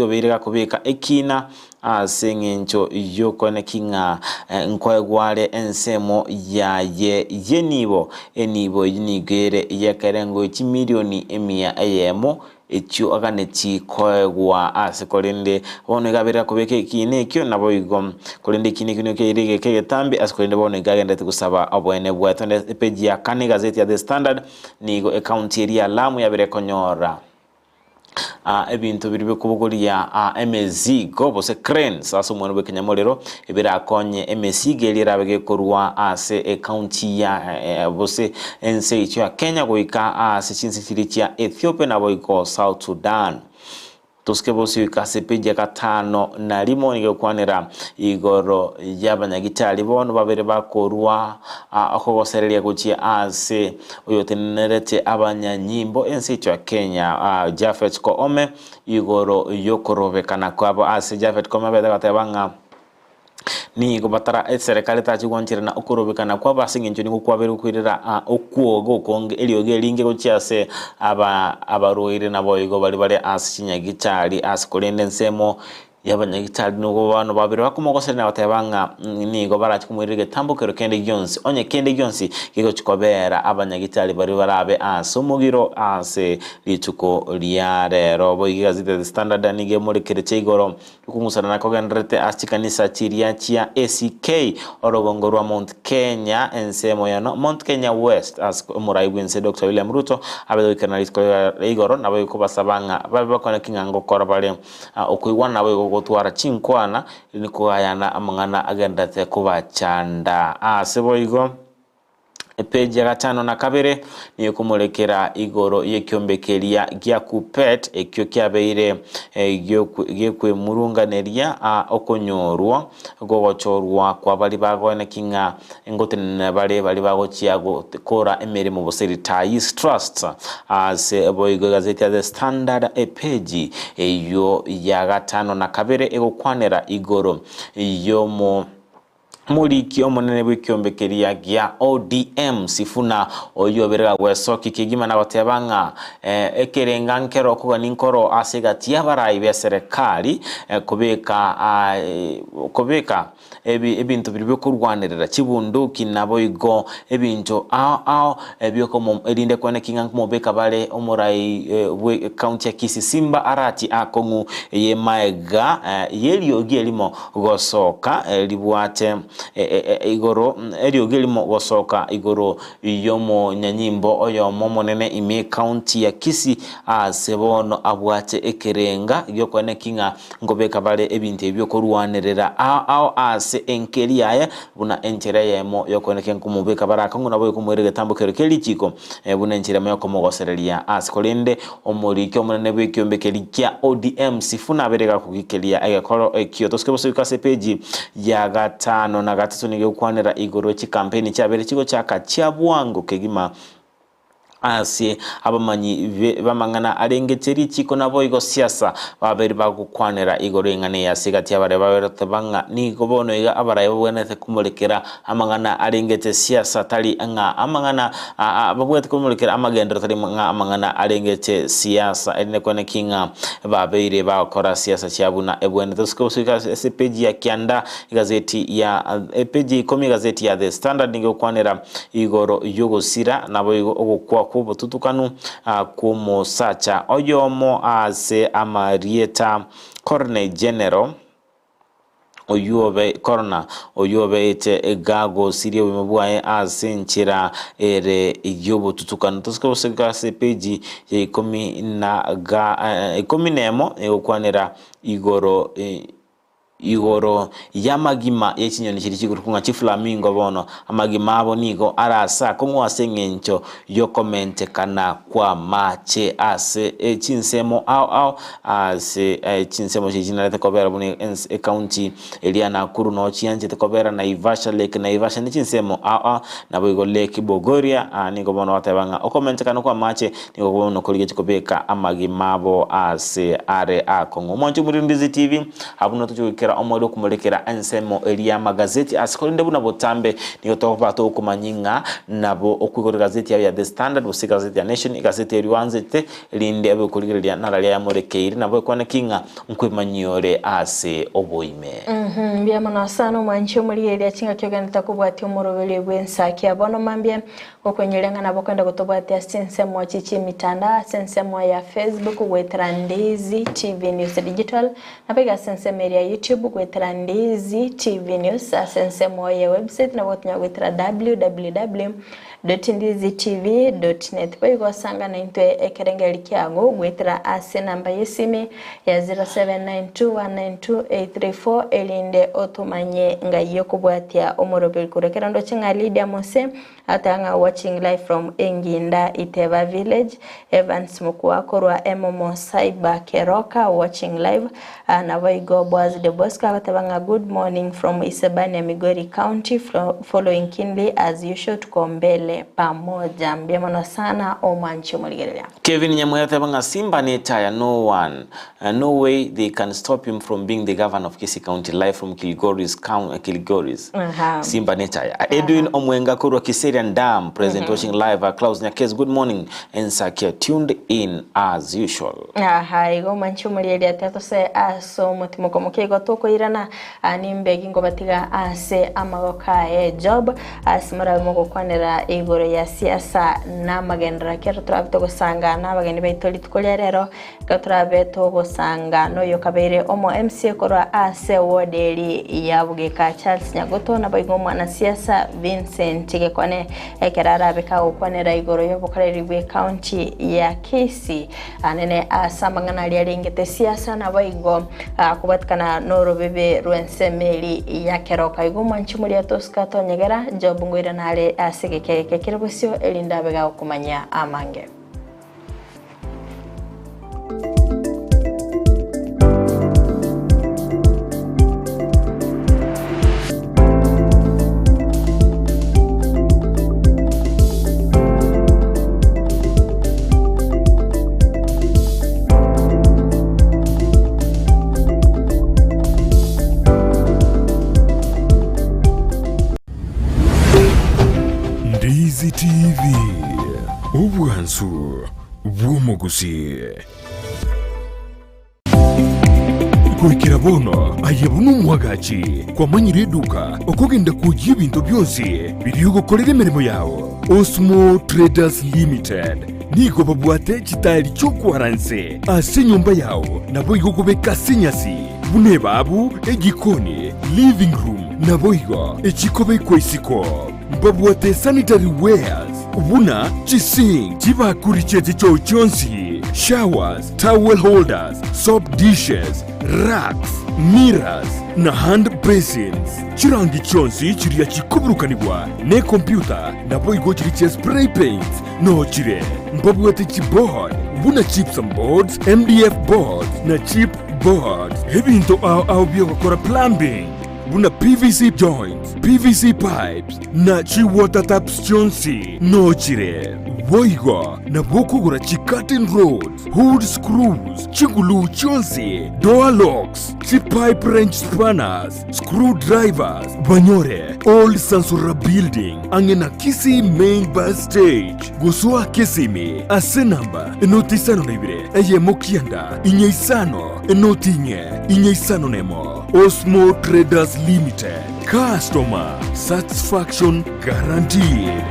[SPEAKER 1] obeire gakobeka ekiina ase engencho y'okoeneki ng'a nkoegwa are ensemo yaye y'enibo. Enibo eyio nigo ere ey'ekerengo chimilioni emia eyemo echio aganetie koegwa ase korende bono iga abeire gakobeka ekiina ekio naboigo korende ekiina ekio nigo keire egeka egetambe ase korende bono iga agenderete gosaba oboene bwaye. Togende epeji ya kane egazeti ya The Standard. Nigo ekaunti eria ya Lamu yabere konyora ebinto biria bikobogoria emezigo gose cranes ase omweno bw'ekenyamorero ebirakonye emesigo eria erabe gekorwa ase ekaunti ya gose ense eyio ya Kenya goika ase chinse chiria chia Ethiopia naboigo South Sudan. Tosike bosio goika ase epeji ya gatano na rimo nigo egokwanera igoro y'abanyagitari bono babere bakorua okogosereria gochia ase oyotenenerete abanyanyimbo ense yaito ya Kenya Japhet Koome igoro y'okorobekana kwabo ase Japhet Koome abete agateba ng'a Nigo batara eserekari etache gwancherana okorobekana kwabo ase engencho nigo kwabeire gokoirera okwoga okonge eriogi eringe gochia ase aba abarwaire naboigo baria bare ase chinyagitari ase korende ensemo y'abanyagitari nigo bono babere bakomogoseria na goteba ng'a nigo barache komoirera egetambo kero kende gionsi onye kende gionsi gegochi kobera abanyagitari baria barabe ase omogiro ase rituko ria rero. Boigo egazeti ya The Standard nigo emorekeretie igoro Okong'usana kogendererete ase chikanisa chiria chia ACK, orogongo rwa Mount Kenya ensemo ya Mount Kenya West ase omorai bw'ense Doctor William Ruto abete goikerana rituko ria igoro naboigo kobasaba ng'a babe bakwane ki ng'a ngokora bare okoigwana naboigo gotwara chinkwana erinde kogayana amang'ana agendererete kobachanda ase boigo. Epeji ya gatano na kabere nigo ekomorekera igoro y'ekiombe keria gia Kuppet ekio kiabeire gekwemurunganeria okonyorwa gogochorwa kwa baria bagoeneki ng'a ngotenenera bare baria bagochia gokora emeremo gose Retirees Trust. Ase boigo egazeti ya The Standard epeji eyio ya gatano na kabere egokwanera igoro y'omo Omoriki omonene bw'ekiombe keria gia ODM, Sifuna, oyio obere gagwesokia kegima na goteba ng'a ekerenga nkero okogania nkoro ase egati y'abarai b'eserekari kobeka kobeka ebinto biria bi'okorwanerera chibunduki naboigo ebinto ao ao ebiokomo erinde kweneki ng'a nkomobeka bare omorai bwe county ya Kisii Simba Arati akong'u y'emaega y'eriogi erimo Gosoka ribwate igoro, eriogi erimo gosoka igoro y'omonyanyimbo oyomo omonene ime ekaunti ya Kisii aase bono abwate ekerenga gi'okoeneki ng'a nkobeka bare ebinto ebi bi'okorwanerera ao ao ase enkeri yaye buna enchera eyemo y'okoeneki nkomobeka bare akong'u nabo ekomoira egetambo keria kie richiko buna enchera eyemo y'okomogosereria ase korende Omoriki omonene bw'ekiombe keria kia ODM, Sifuna abere gakogikeria egekoro ekio. Tosike bosoika ase epeji ya gatano na gatato nigo egokwanera igoro ye chikampeni chiabere chigochaka chia bwango kegima ase abamanyi b'amang'ana arengete richiko naboigo siasa babere bagokwanera igoro y'eng'ana eye ase egati y'abaria baberete ng'a nigo bono iga abarai babwenerete komorekera Amang'ana arengete siasa tari ng'a amang'ana babwate komorekera amagenderero tari ng'a amang'ana arengete siasa erinde kwane ki ng'a babeire bagokora siasa chia buna ebwenerete. Gose goika ase epeji ya kianda egazeti ya epeji ya ikomi egazeti ya The Standard nigo egokwanera igoro y'ogosira naboigo ogokwa kw'obotutukanu kw'omosacha oyomo ase amarieta Corney General. Oyio obe korona, oyio obeete gagosiria obogima bwaye ase enchera ere y'obotutukanu. Tosike goseka ase epeji ya ikomi na ga ikomi na emo egokwanera igoro igoro y'amagima ye chinyoni chiria chikorokwa ng'a chiflamingo bono. Amagima abo nigo arase akong'u ase eng'encho y'okomentekana kw'amache ase chinsemo ao ao Ase chinsemo chiria chinarete kobera buna ecounty eria ya Nakuru noo chianchete kobera Naivasha, Lake Naivasha ne chinsemo ao ao naboigo Lake Bogoria nigo bono bateba ng'a okomentekana kwa amache nigo bono korigetie kobeka amagima abo ase are akong'u. Omwancho Omorindizi TV abwo nigo tochia goikera omoerio okomorekera ensemo eria y'amagazeti ase korende buna botambe nigo tokoba tokomanyia ng'a nabo okoigora egazeti yao ya The Standard gose egazeti ya Nation egazeti eria oanchete Erinde abe okorigereria nararia ayamorekeire, nabo ekwane ki ng'a nkwemanyia ore ase oboime.
[SPEAKER 2] Mbuya mono sana omwanchi omorigereria chingaki ogenderete kobwatia omoroberio bw'ensaki bono mambia gokoinyoria ng'a nabo okogenda gotobwatia ase chinsemo chi chi'emitandao ase ensemo ya Facebook goetera Ndizi TV News Digital nabo iga ase ensemo eria ya YouTube. YouTube goetera Ndizi TV News ase ensemo ye website nabo otonya goetera www .ndizitv .net boigo osanga naintwe ekerengeri kiago goetera ase enamba y'esimi ya 0792192834 erinde otomanye ng'ai okobwatia omoroberi korwa ekero ndoche ng'a Lydia Mose ateba ng'a watching live from Enginda Iteba Village, Evans Mokua korwa Emomo Cyber Keroka watching live, Naboigo Boaz de Bosco agoteba ng'a good morning from Isebania Migori County following keenly as usual tuko mbele pamoja. Mbuya mono sana omwanchi omorigereria.
[SPEAKER 1] Kevin Nyamweya oteba ng'a Simba netaya no one no way they can stop him from being the governor of Kisii County live from Kilgoris Kilgoris Simba netaya Edwin Omwenga korwa Kiserian Dam present watching live Klaus Nyakes good morning Ensakia tuned in as usual.
[SPEAKER 2] Aha, igo manche omorieria ase ase omotimoko moke igo tokoirana nimbe gingobatiga ase amagoko aye Job ase morabe mogokwanera igoro ya siasa na amagenderero ekero torabe togosanga na abageni baito rituko ria rero ekero torabe togosanga na oyo okabeire omo MCA korwa ase ward eri ya Bogeka Charles Nyagoto naboigo omwanasiasa Vincent Gekone ekero arabe kagokwanera igoro y'obokoreri bw'ecounty ya Kisii Anene ase amang'ana aria arengete siasa naboigo kobwatikana norobebe rw'ensemo eri ya keroka. Igo omwanchi moria tosika tonyegera, Job ngoirana are ase egeka eke kere bosio, erinde abe gagokomanyia amange.
[SPEAKER 16] Ndizi TV, obwansu bw'omogusi. Goikera bono aye buna omwagachi kwamanyire eduka okogenda kwoyia ebinto bionsi biria ogokorera emeremo yao. Osmo Traders Limited nigo babwate chitaeri chi'okwara nse ase enyomba yao naboigo okobeka ase enyasi buna ebabu, ejikoni, living room naboigo echikobekwa isiko. Mbabwate sanitary wares buna chisink, chibakuri chie chichoo chionsi, showers, towel holders, soap dishes, racks, mirrors, na hand basins. Chirangi chionsi chiria chikoburukanigwa nekompyuta naboigo chiria chia spray paints noo chire. Mbabwate chiboard buna gypsum boards, MDF boards na chip boards. Ebinto ao ao biogokora plumbing buna PVC joints, PVC pipes, na chi-water taps chionsi noo chire. Boigo nabo okogora chi-curtain rods, hood screws, chiguluu chionsi, door locks, chi-pipe wrench spanners, screw drivers, banyore Old Sansora Building ang'e na Kisii Main Bus Stage. Gosoa Kisimi ase namba enoti isano na ibere eyemo kianda inye isano enoti inye inye isano nemo. Osmo Traders Limited, customer satisfaction guaranteed.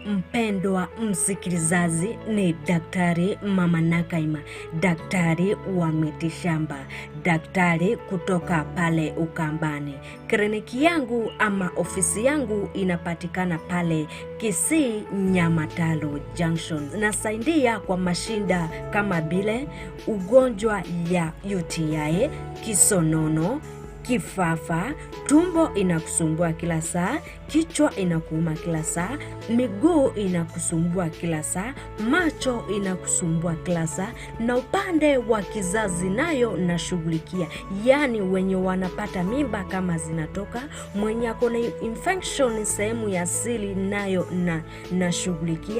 [SPEAKER 20] Mpendwa msikilizaji, ni Daktari Mama Nakaima, daktari wa mitishamba, daktari kutoka pale Ukambani. Kliniki yangu ama ofisi yangu inapatikana pale Kisii Nyamataro Junction. Nasaidia kwa mashinda kama vile ugonjwa ya UTI, kisonono, kifafa, tumbo inakusumbua kila saa, kichwa inakuuma kila saa, miguu inakusumbua kila saa, macho inakusumbua kila saa, na upande wa kizazi nayo nashughulikia, yaani wenye wanapata mimba kama zinatoka, mwenye ako na infection sehemu ya siri nayo na nashughulikia.